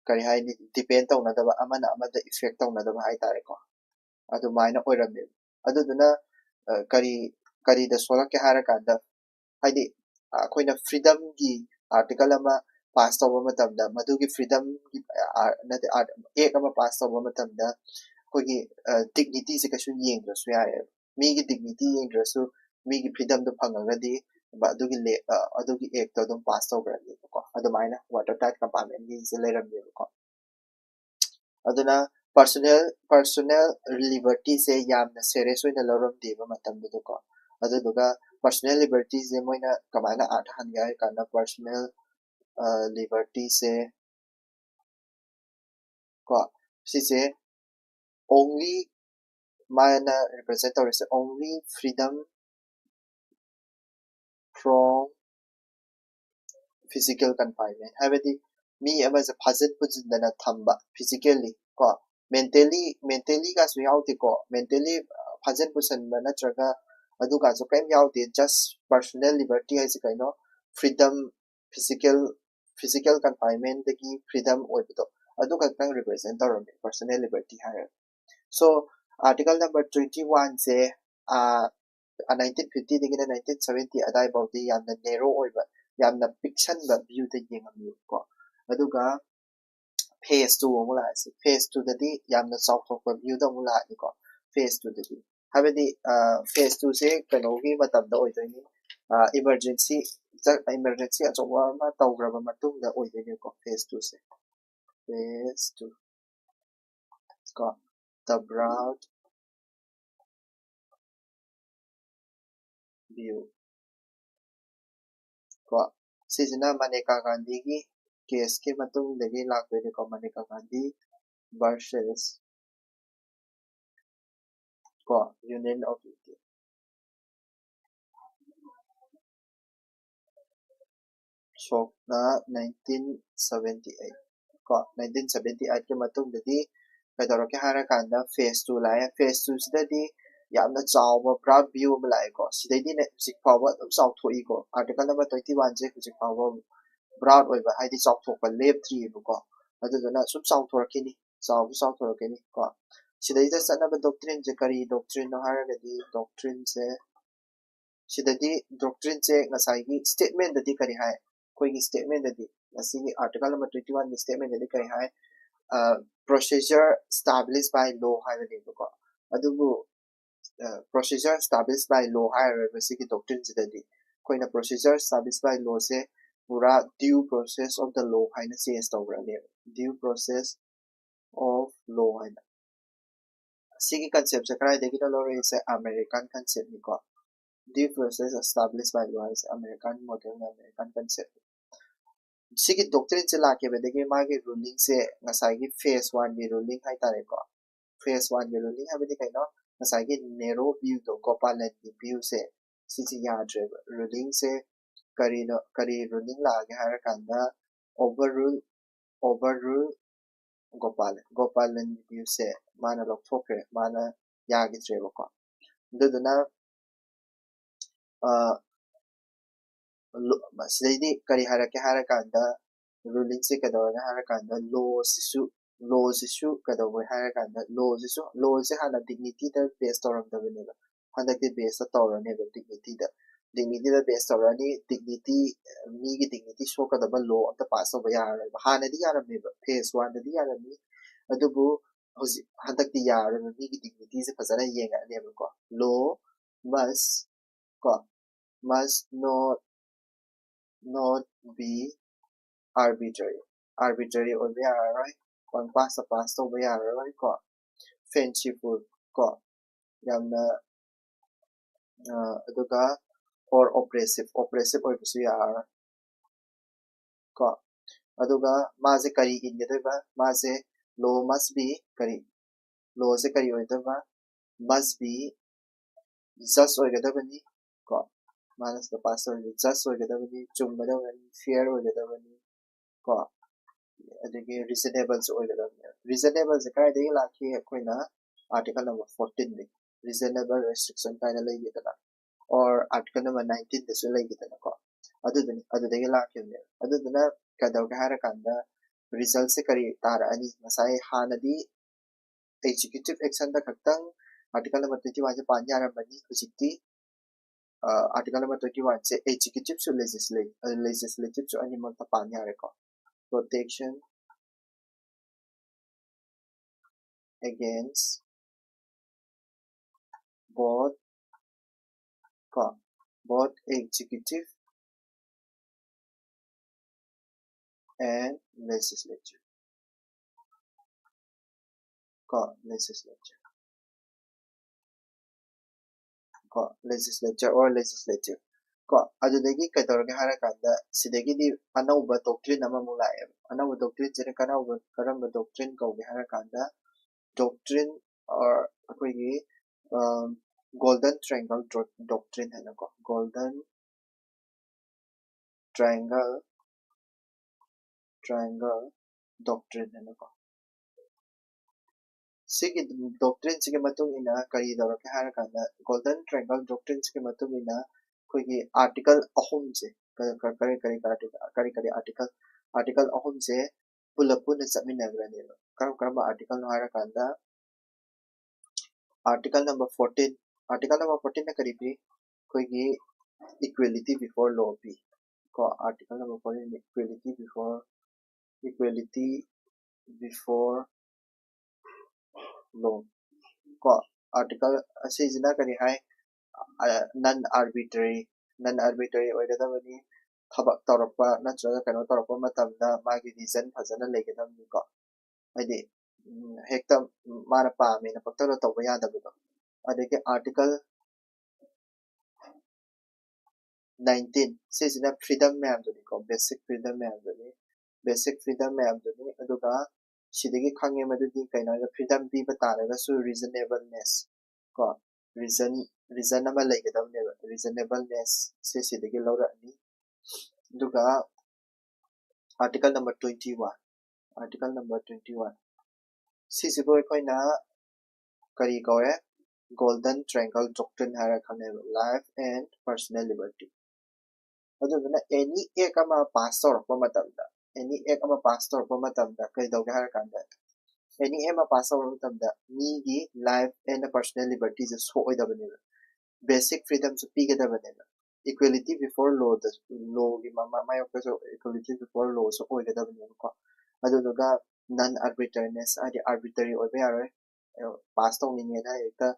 ꯀꯔꯤ ꯍꯥꯏꯅꯤ, depend ꯇꯧꯅꯗꯕ, ꯑꯃꯅ ꯑꯃꯗ effect ꯇꯧꯅꯗꯕ ꯍꯥꯏꯇꯥꯔꯦꯀꯣ꯫ ꯑꯗꯨꯃꯥꯏꯅ ꯑꯣꯏꯔꯝꯃꯦꯕ꯫ ꯑꯗꯨꯗꯨꯅ ꯀꯔꯤ ꯀꯔꯤꯗ ꯁꯣꯛꯂꯛꯀꯦ ꯍꯥꯏꯔꯀꯥꯟꯗ, ꯍꯥꯏꯗꯤ ꯑꯩꯈꯣꯏꯅ freedom ꯒꯤ article ꯑꯃ pass ꯇꯧꯕ ꯃꯇꯝꯗ, ꯃꯗꯨꯒꯤ freedom ꯒꯤ ꯅꯠꯇꯦ, act ꯑꯃ pass ꯇꯧꯕ ꯃꯇꯝꯗ ꯑꯩꯈꯣꯏꯒꯤ dignity ꯁꯦ ꯀꯩꯁꯨ ꯌꯦꯡꯗ꯭ꯔꯁꯨ ꯌꯥꯔꯦꯕ꯫ ꯃꯤꯒꯤ dignity ꯌꯦꯡꯗ꯭ꯔꯁꯨ ꯃꯤꯒꯤ freedom ꯗꯣ ꯐꯪꯉꯒꯗꯤ ꯑꯗꯨꯒꯤ act ꯇꯣ ꯑꯗꯨꯝ pass ꯇꯧꯈ꯭ꯔꯅꯦꯕꯀꯣ꯫ ꯑꯗꯨꯃꯥꯏꯅ water tight compartment ꯒꯤꯁꯦ ꯂꯩꯔꯝꯃꯦꯕꯀꯣ꯫ ꯑꯗꯨꯅ personal personal liberty ꯁꯦ ꯌꯥꯝꯅ serious ꯑꯣꯏꯅ ꯂꯧꯔꯝꯗꯦꯕ ꯃꯇꯝꯗꯨꯗꯀꯣ꯫ ꯑꯗꯨꯗꯨꯒ personal liberty ꯁꯦ ꯃꯣꯏꯅ ꯀꯃꯥꯏꯅ ꯑꯥꯔꯊ ꯍꯟꯒꯦ ꯍꯥꯏꯔ ꯀꯥꯟꯗ, personal liberty ꯁꯦ ꯀꯣ, ꯁꯤꯁꯦ only ꯃꯥꯅ represent ꯇꯧꯔꯤꯁꯦ only freedom from physical confinement, ꯍꯥꯏꯕꯗꯤ ꯃꯤ ꯑꯃꯁꯦ ꯐꯥꯖꯤꯟ ꯄꯨꯟꯁꯤꯟꯗꯅ ꯊꯝꯕ physically ꯀꯣ, mentally mentally ꯒꯁꯨ ꯌꯥꯎꯗꯦꯀꯣ꯫ Mentally ꯐꯥꯖꯤꯟ ꯄꯨꯁꯟꯕ ꯅꯠꯇ꯭ꯔꯒ ꯑꯗꯨꯒꯁꯨ ꯀꯔꯤꯝ ꯌꯥꯎꯗꯦ꯫ Just personal liberty ꯍꯥꯏꯁꯦ ꯀꯩꯅꯣ? Freedom, physical physical confinement ꯗꯒꯤ freedom ꯑꯣꯏꯕꯗꯣ, ꯑꯗꯨ ꯈꯛꯇꯪ represent ꯇꯧꯔꯝꯃꯦ personal liberty ꯍꯥꯏꯔꯒ꯫ So article number twenty one ꯁꯦ nineteen fifty ꯗꯒꯤꯅ nineteen seventy ꯑꯗꯥꯏꯐꯥꯎꯗꯤ ꯌꯥꯝꯅ narrow ꯑꯣꯏꯕ, ꯌꯥꯝꯅ ꯄꯤꯛꯁꯟꯕ view ꯗ ꯌꯦꯡꯉꯝꯃꯦꯕꯀꯣ꯫ ꯑꯗꯨꯒ phase two ꯑꯃꯨꯛ ꯂꯥꯛꯑꯁꯤ꯫ Phase two ꯗꯗꯤ ꯌꯥꯝꯅ ꯆꯥꯎꯊꯣꯛꯄ view ꯗ ꯑꯃꯨꯛ ꯂꯥꯛꯑꯅꯤꯀꯣ꯫ Phase two ꯗꯗꯤ ꯍꯥꯏꯕꯗꯤ phase two ꯁꯦ ꯀꯩꯅꯣꯒꯤ ꯃꯇꯝꯗ ꯑꯣꯏꯗꯣꯏꯅꯤ, emergency emergency ꯑꯆꯧꯕ ꯑꯃ ꯇꯧꯈ꯭ꯔꯕ ꯃꯇꯨꯡꯗ ꯑꯣꯏꯗꯣꯏꯅꯤꯀꯣ phase two ꯁꯦ꯫ Phase two ꯀꯣ, the broad ꯕꯤꯌꯨ꯫ ꯀꯣ, ꯁꯤꯁꯤꯅ ꯃꯅꯦꯀꯥ ꯒꯥꯟꯙꯤꯒꯤ ꯀꯦꯁꯀꯤ ꯃꯇꯨꯡꯗꯒꯤ ꯂꯥꯛꯇꯣꯏꯅꯤꯀꯣ, ꯃꯅꯦꯀꯥ ꯒꯥꯟꯙꯤ versus ꯀꯣ, Union of India꯫ ꯁꯣꯛꯅ nineteen seventy eight꯫ ꯀꯣ, nineteen seventy eight ꯀꯤ ꯃꯇꯨꯡꯗꯗꯤ ꯀꯩꯗꯧꯔꯛꯀꯦ ꯍꯥꯏꯔꯀꯥꯟꯗ phase two ꯂꯥꯛꯑꯦ꯫ Phase two ꯁꯤꯗꯗꯤ ꯌꯥꯝꯅ ꯆꯥꯎꯕ broad view ꯑꯃ ꯂꯥꯛꯑꯦꯀꯣ꯫ ꯁꯤꯗꯩꯗꯤꯅꯦ ꯍꯧꯖꯤꯛ ꯐꯥꯎꯕ ꯑꯗꯨꯝ ꯆꯥꯎꯊꯣꯛꯏꯀꯣ꯫ Article number twenty one ꯁꯦ ꯍꯧꯖꯤꯛ ꯐꯥꯎꯕ broad ꯑꯣꯏꯕ, ꯍꯥꯏꯗꯤ ꯆꯥꯎꯊꯣꯛꯄ ꯂꯦꯞꯇ꯭ꯔꯤꯑꯕꯀꯣ꯫ ꯑꯗꯨꯗꯨꯅ ꯁꯨꯝ ꯆꯥꯎꯊꯣꯔꯛꯈꯤꯅꯤ, ꯆꯥꯎꯁꯨ ꯆꯥꯎꯊꯣꯔꯛꯈꯤꯅꯤ ꯀꯣ꯫ ꯁꯤꯗꯩꯗ ꯆꯠꯅꯕ doctrine ꯁꯦ ꯀꯔꯤ doctrine ꯅꯣ ꯍꯥꯏꯔꯒꯗꯤ, doctrine ꯁꯦ ꯁꯤꯗꯗꯤ doctrine ꯁꯦ ꯉꯁꯥꯏꯒꯤ statement ꯗꯗꯤ ꯀꯔꯤ ꯍꯥꯏ? ꯑꯩꯈꯣꯏꯒꯤ statement ꯗꯗꯤ, ꯉꯁꯤꯒꯤ article number twenty one ꯒꯤ statement ꯗꯗꯤ ꯀꯔꯤ ꯍꯥꯏ? ꯑ, procedure established by law ꯍꯥꯏꯕꯅꯦꯕꯀꯣ꯫ ꯑꯗꯨꯕꯨ, ꯑ, procedure established by law ꯍꯥꯏꯔꯔꯣꯏꯕ ꯁꯤꯒꯤ doctrine ꯁꯤꯗꯗꯤ꯫ ꯑꯩꯈꯣꯏꯅ procedure established by law ꯁꯦ ꯄꯨꯔꯥ due process of the law ꯍꯥꯏꯅ change ꯇꯧꯈ꯭ꯔꯅꯦꯕ꯫ Due process of law ꯍꯥꯏꯅ꯫ ꯁꯤꯒꯤ concept ꯁꯦ ꯀꯗꯥꯏꯗꯒꯤꯅꯣ ꯂꯧꯔꯛꯏꯁꯦ? American concept ꯅꯤꯀꯣ꯫ Due process established by law ꯍꯥꯏꯁꯦ American model ꯅꯤ, American concept ꯅꯤ꯫ ꯁꯤꯒꯤ doctrine ꯁꯦ ꯂꯥꯛꯈꯤꯕꯗꯒꯤ ꯃꯥꯒꯤ ruling ꯁꯦ ꯉꯁꯥꯏꯒꯤ phase one ꯒꯤ ruling ꯍꯥꯏꯇꯥꯔꯦꯀꯣ꯫ Phase one ꯒꯤ ruling ꯍꯥꯏꯕꯗꯤ ꯀꯩꯅꯣ? ꯉꯁꯥꯏꯒꯤ narrow view ꯗꯣ, ꯒꯣꯄꯥꯂꯟꯒꯤ view ꯁꯦ, ꯁꯤꯁꯦ ꯌꯥꯗ꯭ꯔꯦꯕ꯫ Ruling ꯁꯦ ꯀꯔꯤꯅꯣ, ꯀꯔꯤ ruling ꯂꯥꯛꯑꯒꯦ ꯍꯥꯏꯔꯀꯥꯟꯗ, overrule, overrule ꯒꯣꯄꯥꯂꯟ, ꯒꯣꯄꯥꯂꯟꯒꯤ view ꯁꯦ ꯃꯥꯅ ꯂꯧꯊꯣꯛꯈ꯭ꯔꯦ, ꯃꯥꯅ ꯌꯥꯈꯤꯗ꯭ꯔꯦꯕꯀꯣ꯫ ꯑꯗꯨꯗꯨꯅ, ꯑ, ꯂꯣ-, ꯁꯤꯗꯩꯗꯤ ꯀꯔꯤ ꯍꯥꯏꯔꯛꯀꯦ ꯍꯥꯏꯔꯀꯥꯟꯗ, ruling ꯁꯦ ꯀꯩꯗꯧꯔꯒꯦ ꯍꯥꯏꯔꯀꯥꯟꯗ, law ꯁꯤꯁꯨ, law ꯁꯤꯁꯨ ꯀꯩꯗꯧꯕꯩ ꯍꯥꯏꯔꯀꯥꯟꯗ, law ꯁꯤꯁꯨ, law ꯁꯦ ꯍꯥꯟꯅ dignity ꯗ base ꯇꯧꯔꯝꯗꯕꯅꯦꯕ꯫ ꯍꯟꯗꯛꯇꯤ base ꯇꯧꯔꯅꯦꯕ, dignity ꯗ꯫ Dignity ꯗ base ꯇꯧꯔꯅꯤ꯫ Dignity, ꯃꯤꯒꯤ dignity ꯁꯣꯛꯀꯗꯕ law ꯑꯝꯇ pass ꯇꯧꯕ ꯌꯥꯔꯔꯣꯏꯕ꯫ ꯍꯥꯟꯅꯗꯤ ꯌꯥꯔꯝꯃꯦꯕ, phase one ꯗꯗꯤ ꯌꯥꯔꯝꯃꯤ, ꯑꯗꯨꯕꯨ ꯍꯧꯖꯤꯛ, ꯍꯟꯗꯛꯇꯤ ꯌꯥꯔꯔꯣꯏꯕ, ꯃꯤꯒꯤ dignity ꯁꯦ ꯐꯖꯅ ꯌꯦꯡꯉꯛꯑꯅꯦꯕꯀꯣ꯫ Law must, ꯀꯣ, must not, not be arbitrary, arbitrary ꯑꯣꯏꯕ ꯌꯥꯔꯔꯣꯏ, ꯄꯪ pass ꯇ pass ꯇꯧꯕ ꯌꯥꯔꯔꯣꯏ ꯀꯣ꯫ Fanciful ꯀꯣ, ꯌꯥꯝꯅ ꯑꯗꯨꯒ or oppressive, oppressive ꯑꯣꯏꯕꯁꯨ ꯌꯥꯔꯣꯏ꯫ ꯀꯣ ꯑꯗꯨꯒ ꯃꯥꯁꯦ ꯀꯔꯤ ꯏꯟꯒꯗꯣꯏꯕ? ꯃꯥꯁꯦ law must be ꯀꯔꯤ? Lawꯁꯦ ꯀꯔꯤ ꯑꯣꯏꯗꯣꯏꯕ? Must be just ꯑꯣꯏꯒꯗꯕꯅꯤ꯫ ꯀꯣ ꯃꯥꯅ ꯁꯤꯗ ꯄꯥꯁ ꯇꯧꯔꯤꯁꯦ just ꯑꯣꯏꯒꯗꯕꯅꯤ, ꯆꯨꯝꯒꯗꯕꯅꯤ, fair ꯑꯣꯏꯒꯗꯕꯅꯤ꯫ ꯀꯣ ꯑꯗꯒꯤ reasonableꯁꯨ ꯑꯣꯏꯒꯗꯕꯅꯦ꯫ Reasonableꯁꯦ ꯀꯗꯥꯏꯗꯒꯤ ꯂꯥꯛꯈꯤ? ꯑꯩꯈꯣꯏꯅ article number fourteenꯗꯒꯤ reasonable restriction ꯀꯥꯏꯅ ꯂꯩꯈꯤꯗꯅ, or article number nineteenꯗꯁꯨ ꯂꯩꯈꯤꯗꯅꯀꯣ꯫ ꯑꯗꯨꯗꯨꯅꯤ, ꯑꯗꯨꯗꯒꯤ ꯂꯥꯛꯈꯤꯕꯅꯦꯕ꯫ ꯑꯗꯨꯗꯨꯅ ꯀꯩꯗꯧꯒꯦ ꯍꯥꯏꯔꯀꯥꯟꯗ resultꯁꯦ ꯀꯔꯤ ꯇꯥꯔꯛꯑꯅꯤ? ꯉꯁꯥꯏ ꯍꯥꯟꯅꯗꯤ executive actionꯗ ꯈꯛꯇꯪ article number twenty oneꯁꯦ ꯄꯥꯟ ꯌꯥꯔꯝꯕꯅꯤ꯫ ꯍꯧꯖꯤꯛꯇꯤ article number twenty oneꯁꯦ executiveꯁꯨ legislative, legislativeꯁꯨ ꯑꯅꯤꯃꯛꯇ ꯄꯥꯟ ꯌꯥꯔꯦꯀꯣ꯫ Protection against both ꯀꯣ both executive and legislative ꯀꯣ legislative ꯀꯣ legislature or legislative ꯀꯣ ꯑꯗꯨꯗꯒꯤ ꯀꯩꯗꯧꯔꯒꯦ ꯍꯥꯏꯔꯀꯥꯟꯗ ꯁꯤꯗꯒꯤꯗꯤ ꯑꯅꯧꯕ doctrine ꯑꯃꯃꯨꯛ ꯂꯥꯛꯑꯦꯕ꯫ ꯑꯅꯧꯕ doctrineꯁꯤꯅ ꯀꯔꯝꯕ, ꯀꯔꯝꯕ doctrine ꯀꯧꯒꯦ ꯍꯥꯏꯔꯀꯥꯟꯗ doctrine or ꯑꯩꯈꯣꯏꯒꯤ golden triangle doctrine ꯍꯥꯏꯅꯀꯣ, golden triangle triangle doctrine ꯍꯥꯏꯅꯀꯣ꯫ ꯁꯤꯒꯤ doctrineꯁꯤꯒꯤ ꯃꯇꯨꯡ ꯏꯟꯅ ꯀꯔꯤ ꯇꯧꯔꯛꯀꯦ ꯍꯥꯏꯔꯀꯥꯟꯗ golden triangle doctrineꯁꯤꯒꯤ ꯃꯇꯨꯡ ꯏꯟꯅ ꯑꯩꯈꯣꯏꯒꯤ article ꯑꯍꯨꯝꯁꯦ ꯀꯔꯤ ꯀꯔꯤ ꯀꯔꯤ article article ꯑꯍꯨꯝꯁꯦ ꯄꯨꯂꯞ ꯄꯨꯟꯅ ꯆꯠꯃꯤꯟꯅꯈ꯭ꯔꯅꯦꯕ꯫ ꯀꯔꯝ ꯀꯔꯝꯕ articleꯅꯣ ꯍꯥꯏꯔꯀꯥꯟꯗ article number fourteen, article number fourteenꯅ ꯀꯔꯤ ꯄꯤ? ꯑꯩꯈꯣꯏꯒꯤ equality before law ꯄꯤ ꯀꯣ꯫ Article number fourteen equality before equality before law ꯀꯣ꯫ Article ꯑꯁꯤꯁꯤꯅ ꯀꯔꯤ ꯍꯥꯏ? Non arbitrary, non arbitrary ꯑꯣꯏꯒꯗꯕꯅꯤ꯫ ꯊꯕꯛ ꯇꯧꯔꯛꯄ ꯅꯠꯇ꯭ꯔꯒ ꯀꯩꯅꯣ ꯇꯧꯔꯛꯄ ꯃꯇꯝꯗ ꯃꯥꯒꯤ reason ꯐꯖꯅ ꯂꯩꯒꯗꯕꯅꯤꯀꯣ꯫ ꯍꯥꯏꯗꯤ ꯍꯦꯛꯇ ꯃꯥꯅ ꯄꯥꯝꯃꯦꯅ ꯄꯪꯇꯧꯗ ꯇꯧꯕ ꯌꯥꯗꯕꯗꯣ꯫ ꯑꯗꯒꯤ article ꯅꯥꯏꯟꯇꯤꯟ, ꯁꯤꯁꯤꯅ freedom ꯃꯌꯥꯝꯗꯨꯅꯤꯀꯣ, basic freedom ꯃꯌꯥꯝꯗꯨꯅꯤ, basic freedom ꯃꯌꯥꯝꯗꯨꯅꯤ꯫ ꯑꯗꯨꯒ ꯁꯤꯗꯒꯤ ꯈꯪꯉꯦ ꯃꯗꯨꯗꯤ ꯀꯩꯅꯣ ꯍꯥꯏꯔꯒ, freedom ꯄꯤꯕ ꯇꯥꯔꯒꯁꯨ reasonableness ꯀꯣ, reason reason ꯑꯃ ꯂꯩꯒꯗꯕꯅꯦꯕ, reasonableness ꯁꯦ ꯁꯤꯗꯒꯤ ꯂꯧꯔꯛꯑꯅꯤ꯫ ꯑꯗꯨꯒ article number twenty one, article number twenty one, ꯁꯤꯁꯤꯕꯨ ꯑꯩꯈꯣꯏꯅ ꯀꯔꯤ ꯀꯧꯋꯦ? Golden Triangle Doctrine ꯍꯥꯏꯔ ꯈꯪꯅꯩꯕ, life and personal liberty꯫ ꯑꯗꯨꯗꯨꯅ any act ꯑꯃ pass ꯇꯧꯔꯛꯄ ꯃꯇꯝꯗ, any act ꯑꯃ pass ꯇꯧꯔꯛꯄ ꯃꯇꯝꯗ ꯀꯩꯗꯧꯒꯦ ꯍꯥꯏꯔ ꯀꯥꯟꯗ, any act ꯑꯃ pass ꯇꯧꯔꯛꯄ ꯃꯇꯝꯗ ꯃꯤꯒꯤ life and personal liberty say ꯁꯣꯛꯑꯣꯏꯗꯕꯅꯦꯕ, basic freedom ꯁꯨ ꯄꯤꯒꯗꯕꯅꯦꯕ꯫ Equality before law ꯗ, law ꯒꯤ ꯃꯃꯥ-, ꯃꯥꯌꯣꯛꯇꯁꯨ equality before law ꯁꯨ ꯑꯣꯏꯒꯗꯕꯅꯦꯕꯀꯣ꯫ ꯑꯗꯨꯗꯨꯒ non arbitrariness ꯍꯥꯏꯗꯤ arbitrary ꯑꯣꯏꯕ ꯌꯥꯔꯣꯏ, pass ꯇꯧꯅꯤꯡꯉꯦꯅ ꯍꯦꯛꯇ,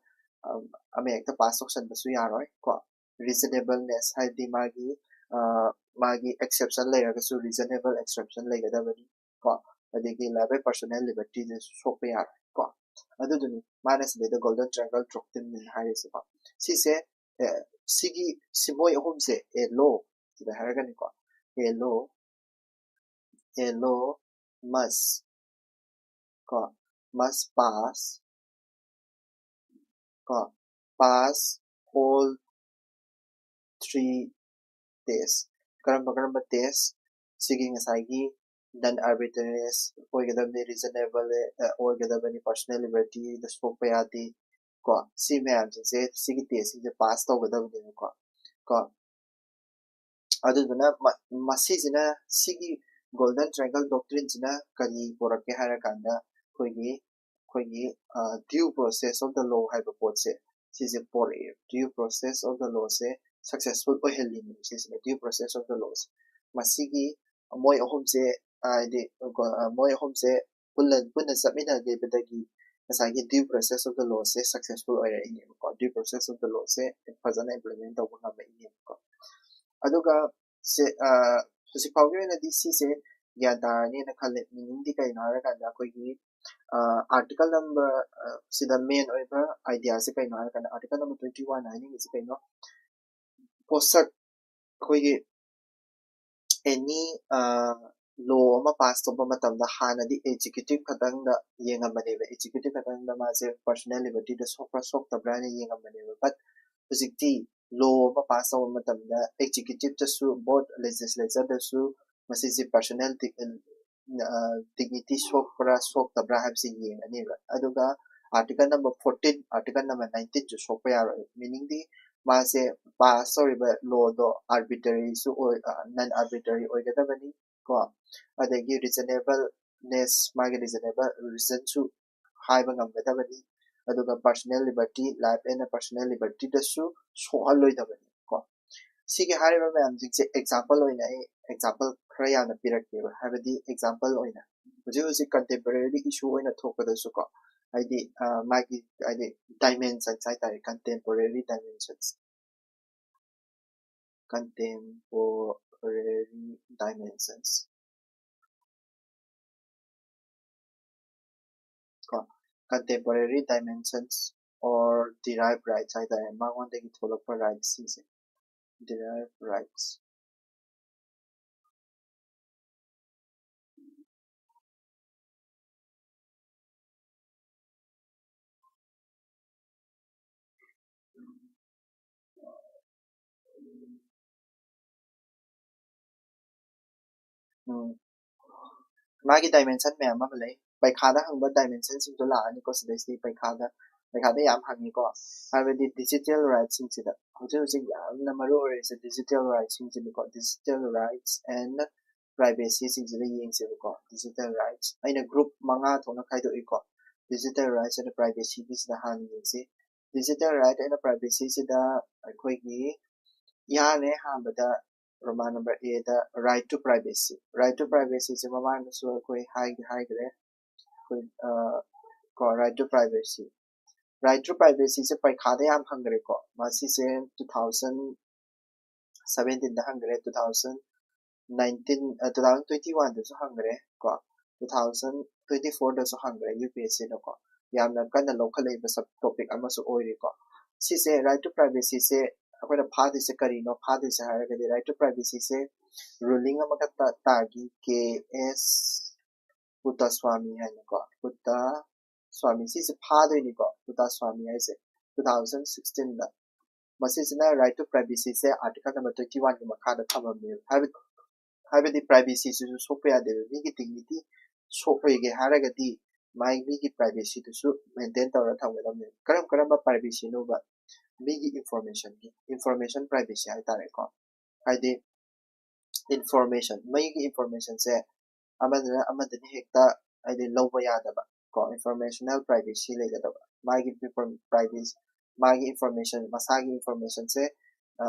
ꯑꯝ, ꯑꯃ ꯍꯦꯛꯇ pass ꯇꯧꯁꯟꯕꯁꯨ ꯌꯥꯔꯣꯏ ꯀꯣ꯫ Reasonableness ꯍꯥꯏꯗꯤ ꯃꯥꯒꯤ, ꯑ, ꯃꯥꯒꯤ exception ꯂꯩꯔꯒꯁꯨ reasonable exception ꯂꯩꯒꯗꯕꯅꯤ ꯀꯣ꯫ ꯑꯗꯒꯤ life and personal liberty ꯗꯁꯨ ꯁꯣꯛꯄ ꯌꯥꯔꯣꯏ ꯀꯣ꯫ ꯑꯗꯨꯗꯨꯅꯤ ꯃꯥꯅ ꯁꯤꯗꯩꯗ Golden Triangle Doctrine ꯍꯥꯏꯔꯤꯁꯦꯀꯣ꯫ ꯁꯤꯁꯦ, ꯑ, ꯁꯤꯒꯤ, ꯁꯤ ꯃꯣꯏ ꯑꯍꯨꯝꯁꯦ, a law ꯁꯤꯗ ꯍꯥꯏꯔꯒꯅꯤꯀꯣ, a law, a law must ꯀꯣ, must pass ꯀꯣ, pass all three test꯫ ꯀꯔꯝꯕ ꯀꯔꯝꯕ test? ꯁꯤꯒꯤ ꯉꯁꯥꯏꯒꯤ non arbitrariness ꯑꯣꯏꯒꯗꯕꯅꯤ, reasonable, ꯑ, ꯑꯣꯏꯒꯗꯕꯅꯤ, personal liberty ꯗ ꯁꯣꯛꯄ ꯌꯥꯗꯦ ꯀꯣ꯫ ꯁꯤ ꯃꯌꯥꯝꯁꯤꯡꯁꯦ, ꯁꯤꯒꯤ test ꯁꯤꯡꯁꯦ pass ꯇꯧꯒꯗꯕꯅꯦꯕꯀꯣ ꯀꯣ꯫ ꯑꯗꯨꯗꯨꯅ ꯃ-, ꯃꯁꯤꯁꯤꯅ, ꯁꯤꯒꯤ Golden Triangle Doctrine ꯁꯤꯅ ꯀꯔꯤ ꯄꯨꯔꯛꯀꯦ ꯍꯥꯏꯔ ꯀꯥꯟꯗ, ꯑꯩꯈꯣꯏꯒꯤ, ꯑꯩꯈꯣꯏꯒꯤ, ꯑ, due process of the law ꯍꯥꯏꯕ ꯄꯣꯠꯁꯦ, ꯁꯤꯁꯦ ꯄꯨꯔꯛꯑꯦ꯫ Due process of the law say successful ꯑꯣꯏꯍꯜꯂꯤꯅꯦꯕ ꯁꯤꯁꯤꯅ, due process of the law ꯁꯦ꯫ ꯃꯁꯤꯒꯤ ꯃꯣꯏ ꯑꯍꯨꯝꯁꯦ, ꯍꯥꯏꯗꯤ, ꯑ, ꯃꯣꯏ ꯑꯍꯨꯝꯁꯦ ꯄꯨꯟꯅ, ꯄꯨꯟꯅ ꯆꯠꯃꯤꯟꯅꯈꯤꯕꯗꯒꯤ ꯉꯁꯥꯏꯒꯤ due process of the law say successful ꯑꯣꯏꯔꯛꯏꯅꯦꯕꯀꯣ, due process of the law ꯁꯦ ꯐꯖꯅ implement ꯇꯧꯕ ꯉꯝꯃꯛꯏꯅꯦꯕꯀꯣ꯫ ꯑꯗꯨꯒ ꯁꯦ, ꯑ, ꯍꯧꯖꯤꯛ ꯐꯥꯎꯒꯤ ꯑꯣꯏꯅꯗꯤ ꯁꯤꯁꯦ ꯒ꯭ꯌꯥꯟ ꯇꯥꯔꯅꯤꯅ ꯈꯜꯂꯦ꯫ Meaning ꯗꯤ ꯀꯩꯅꯣ ꯍꯥꯏꯔꯀꯥꯟꯗ ꯑꯩꯈꯣꯏꯒꯤ, ꯑ, article number, ꯑ, ꯁꯤꯗ main ꯑꯣꯏꯕ idea ꯁꯦ ꯀꯩꯅꯣ ꯍꯥꯏꯔꯀꯥꯟꯗ, article number twenty one ꯍꯥꯏꯅꯤꯡꯉꯤꯁꯦ ꯀꯩꯅꯣ? ꯄꯣꯠꯁꯛ, ꯑꯩꯈꯣꯏꯒꯤ ꯑꯦꯅꯤ ꯂꯣ ꯑꯃ ꯄꯥꯁ ꯇꯧꯕ ꯃꯇꯝꯗ ꯍꯥꯟꯅꯗꯤ ꯑꯦꯛꯖꯤꯀ꯭ꯌꯨꯇꯤꯚ ꯈꯛꯇꯪꯗ ꯌꯦꯡꯉꯝꯕꯅꯦꯕ꯫ ꯑꯦꯛꯖꯤꯀ꯭ꯌꯨꯇꯤꯚ ꯈꯛꯇꯪꯗ ꯃꯥꯁꯦ ꯄꯔꯁꯣꯅꯦꯜ ꯂꯤꯕꯔꯇꯤꯗ ꯁꯣꯛꯄ꯭ꯔꯥ ꯁꯣꯛꯇꯕ꯭ꯔꯥ ꯍꯥꯏꯅ ꯌꯦꯡꯉꯝꯕꯅꯦꯕ꯫ ꯕꯠ ꯍꯧꯖꯤꯛꯇꯤ ꯂꯣ ꯑꯃ ꯄꯥꯁ ꯇꯧꯕ ꯃꯇꯝꯗ ꯑꯦꯛꯖꯤꯀ꯭ꯌꯨꯇꯤꯚꯇꯁꯨ ꯕꯣꯠ ꯂꯦꯖꯤꯁꯂꯦꯆꯔꯗꯁꯨ ꯃꯁꯤꯁꯦ ꯄꯔꯁꯣꯅꯦꯜ ꯗꯤꯒꯅꯤꯇꯤ ꯁꯣꯛꯄ꯭ꯔꯥ ꯁꯣꯛꯇꯕ꯭ꯔꯥ ꯍꯥꯏꯕꯁꯤ ꯌꯦꯡꯉꯅꯦꯕ꯫ ꯑꯗꯨꯒ article number fourteen, article number ꯅꯥꯏꯟꯇꯤꯟꯁꯨ ꯁꯣꯛꯄ ꯌꯥꯔꯣꯏ꯫ ꯃꯤꯅꯤꯡꯗꯤ ꯃꯥꯁꯦ ꯄꯥꯁ ꯇꯧꯔꯤꯕ ꯂꯣꯗꯣ ꯑꯥꯔꯕꯤꯇꯔꯤꯁꯨ ꯑꯣꯏ, ꯅꯟ ꯑꯥꯔꯕꯤꯇꯔꯤ ꯑꯣꯏꯒꯗꯕꯅꯤ ꯀꯣ꯫ ꯑꯗꯒꯤ ꯔꯤꯖꯅꯦꯕꯜꯅꯦꯁ, ꯃꯥꯒꯤ ꯔꯤꯖꯅꯦꯕꯜ ꯔꯤꯖꯟꯁꯨ ꯍꯥꯏꯕ ꯉꯝꯒꯗꯕꯅꯤ꯫ ꯑꯗꯨꯒ personal liberty, life and personal ꯂꯤꯕꯔꯇꯤꯗꯁꯨ ꯁꯣꯛꯍꯜꯂꯣꯏꯗꯕꯅꯤ ꯀꯣ꯫ ꯁꯤꯒꯤ ꯍꯥꯏꯔꯤꯕ ꯃꯌꯥꯝꯁꯤꯡꯁꯦ ꯑꯦꯛꯖꯥꯝꯄꯜ ꯑꯣꯏꯅ ꯑꯩ ꯑꯦꯛꯖꯥꯝꯄꯜ ꯈꯔ ꯌꯥꯝꯅ ꯄꯤꯔꯛꯀꯦꯕ꯫ ꯍꯥꯏꯕꯗꯤ ꯑꯦꯛꯖꯥꯝꯄꯜ ꯑꯣꯏꯅ ꯍꯧꯖꯤꯛ ꯍꯧꯖꯤꯛ ꯀꯟꯇꯦꯝꯄꯣꯔꯦꯔꯤ ꯏꯁꯨ ꯑꯣꯏꯅ ꯊꯣꯛꯄꯗꯁꯨ ꯀꯣ, ꯍꯥꯏꯗꯤ ꯃꯥꯒꯤ ꯍꯥꯏꯗꯤ ꯗꯥꯏꯃꯦꯟꯁꯟꯁ ꯍꯥꯏꯇꯥꯔꯦ, ꯀꯟꯇꯦꯝꯄꯣꯔꯦꯔꯤ ꯗꯥꯏꯃꯦꯟꯁꯟꯁ, ꯀꯟꯇꯦꯝꯄꯣꯔꯦꯔꯤ ꯗꯥꯏꯃꯦꯟꯁꯟꯁ ꯀꯣ, ꯀꯟꯇꯦꯝꯄꯣꯔꯦꯔꯤ ꯗꯥꯏꯃꯦꯟꯁꯟꯁ ꯑꯣꯔ ꯗꯤꯔꯥꯏꯚ ꯔꯥꯏꯠꯁ ꯍꯥꯏꯇꯥꯔꯦ, ꯃꯉꯣꯟꯗꯒꯤ ꯊꯣꯛꯂꯛꯄ ꯔꯥꯏꯠꯁ ꯁꯤꯡꯁꯦ, ꯗꯤꯔꯥꯏꯚ ꯔꯥꯏꯠꯁ꯫ ꯎꯝ꯫ ꯃꯥꯒꯤ ꯗꯥꯏꯃꯦꯟꯁꯟ ꯃꯌꯥꯝ ꯑꯃ ꯂꯩ꯫ ꯄꯩꯈꯥꯗ ꯍꯪꯕ ꯗꯥꯏꯃꯦꯟꯁꯟꯁꯤꯡꯗꯣ ꯂꯥꯛꯑꯅꯤꯀꯣ ꯁꯤꯗꯩꯁꯤꯗꯤ꯫ ꯄꯩꯈꯥꯗ ꯄꯩꯈꯥꯗ ꯌꯥꯝ ꯍꯪꯉꯤꯀꯣ꯫ ꯍꯥꯏꯕꯗꯤ ꯗꯤꯖꯤꯇꯦꯜ ꯔꯥꯏꯠꯁꯤꯡꯁꯤꯗ ꯍꯧꯖꯤꯛ ꯍꯧꯖꯤꯛ ꯌꯥꯝꯅ ꯃꯔꯨ ꯑꯣꯏꯔꯤꯁꯦ ꯗꯤꯖꯤꯇꯦꯜ ꯔꯥꯏꯠꯁꯤꯡꯁꯤꯅꯤꯀꯣ꯫ ꯗꯤꯖꯤꯇꯦꯜ ꯔꯥꯏꯠꯁ ꯑꯦꯟ ꯄ꯭ꯔꯥꯏꯚꯦꯁꯤꯁꯤꯡꯁꯤꯗ ꯌꯦꯡꯁꯦꯕꯀꯣ꯫ ꯗꯤꯖꯤꯇꯦꯜ ꯔꯥꯏꯠꯁ ꯑꯩꯅ ꯒ꯭ꯔꯨꯞ ꯃꯉꯥ ꯊꯣꯛꯅ ꯈꯥꯏꯗꯣꯛꯏꯀꯣ꯫ ꯗꯤꯖꯤꯇꯦꯜ ꯔꯥꯏꯠꯁ ꯑꯦꯟ ꯄ꯭ꯔꯥꯏꯚꯦꯁꯤꯒꯤꯁꯤꯗ ꯍꯥꯟꯅ ꯌꯦꯡꯁꯤ꯫ ꯗꯤꯖꯤꯇꯦꯜ ꯔꯥꯏꯠ ꯑꯦꯟ ꯄ꯭ꯔꯥꯏꯚꯦꯁꯤꯁꯤꯗ ꯑꯩꯈꯣꯏꯒꯤ ꯏꯍꯥꯟ ꯍꯦꯛ ꯑꯍꯥꯟꯕꯗ ꯔꯣꯃꯥꯟ ꯅꯝꯕꯔ ꯑꯦꯗ right to privacy꯫ Right to privacyꯁꯦ ꯃꯃꯥꯡꯗꯁꯨ ꯑꯩꯈꯣꯏ ꯍꯥꯏꯗꯤ ꯍꯥꯏꯈ꯭ꯔꯦ꯫ ꯑꯩꯈꯣꯏ, ꯑ, ꯀꯣ, right to privacy꯫ Right to privacyꯁꯦ ꯄꯩꯈꯥꯗ ꯌꯥꯝ ꯍꯪꯈ꯭ꯔꯦꯀꯣ꯫ ꯃꯁꯤꯁꯦ two thousand seventeenꯗ ꯍꯪꯈ꯭ꯔꯦ, two thousand nineteen, ꯑ, two thousand twenty oneꯗꯁꯨ ꯍꯪꯈ꯭ꯔꯦ ꯀꯣ, two thousand twenty fourꯗꯁꯨ ꯍꯪꯈ꯭ꯔꯦ ꯌꯨ ꯄꯤ ꯑꯦꯁ ꯁꯤꯅꯀꯣ꯫ ꯌꯥꯝꯅ ꯀꯟꯅ ꯂꯧꯈꯠꯂꯛꯏꯕ ꯁꯕ ꯇꯣꯄꯤꯛ ꯑꯃꯁꯨ ꯑꯣꯏꯔꯤꯀꯣ꯫ ꯁꯤꯁꯦ right to privacyꯁꯦ ꯑꯩꯈꯣꯏꯅ ꯐꯥꯗꯣꯏꯁꯦ ꯀꯔꯤꯅꯣ? ꯐꯥꯗꯣꯏꯁꯦ ꯍꯥꯏꯔꯒꯗꯤ right to privacy say ruling ꯑꯃꯈꯛꯇ ꯇꯥꯈꯤ, ꯀꯦ ꯑꯦꯁ ꯄꯨꯠꯇꯁ꯭ꯋꯥꯃꯤ ꯍꯥꯏꯅꯀꯣ꯫ ꯄꯨꯠꯇꯁ꯭ꯋꯥꯃꯤ ꯁꯤꯁꯦ ꯐꯥꯗꯣꯏꯅꯤꯀꯣ, ꯄꯨꯠꯇꯁ꯭ꯋꯥꯃꯤ ꯍꯥꯏꯁꯦ꯫ Two thousand sixteen the ꯃꯁꯤꯁꯤꯅ right to privacy say article number twenty one ꯒꯤ ꯃꯈꯥꯗ ꯊꯝꯃꯝꯃꯦ꯫ ꯍꯥꯏꯕꯗꯤ ꯍꯥꯏꯕꯗꯤ privacy ꯁꯤꯁꯨ ꯁꯣꯛꯄ ꯌꯥꯗꯦꯕ꯫ ꯃꯤꯒꯤ dignity ꯁꯣꯛꯑꯣꯏꯒꯦ ꯍꯥꯏꯔꯒꯗꯤ ꯃꯥꯏ ꯃꯤꯒꯤ privacy ꯗꯨꯁꯨ maintain ꯇꯧꯔ ꯊꯝꯒꯗꯕꯅꯦ꯫ ꯀꯔꯝ ꯀꯔꯝꯕ privacy ꯅꯣꯕ? ꯃꯤꯒꯤ information ꯒꯤ, information privacy ꯍꯥꯏꯇꯥꯔꯦꯀꯣ꯫ ꯍꯥꯏꯗꯤ information, ꯃꯤꯒꯤ information ꯁꯦ ꯑꯃꯗꯅ ꯑꯃꯗꯅ ꯍꯦꯛꯇ ꯍꯥꯏꯗꯤ ꯂꯧꯕ ꯌꯥꯗꯕ ꯀꯣ, informational privacy ꯂꯩꯒꯗꯕ꯫ ꯃꯥꯒꯤ privacy, ꯃꯥꯒꯤ information, ꯃꯁꯥꯒꯤ information ꯁꯦ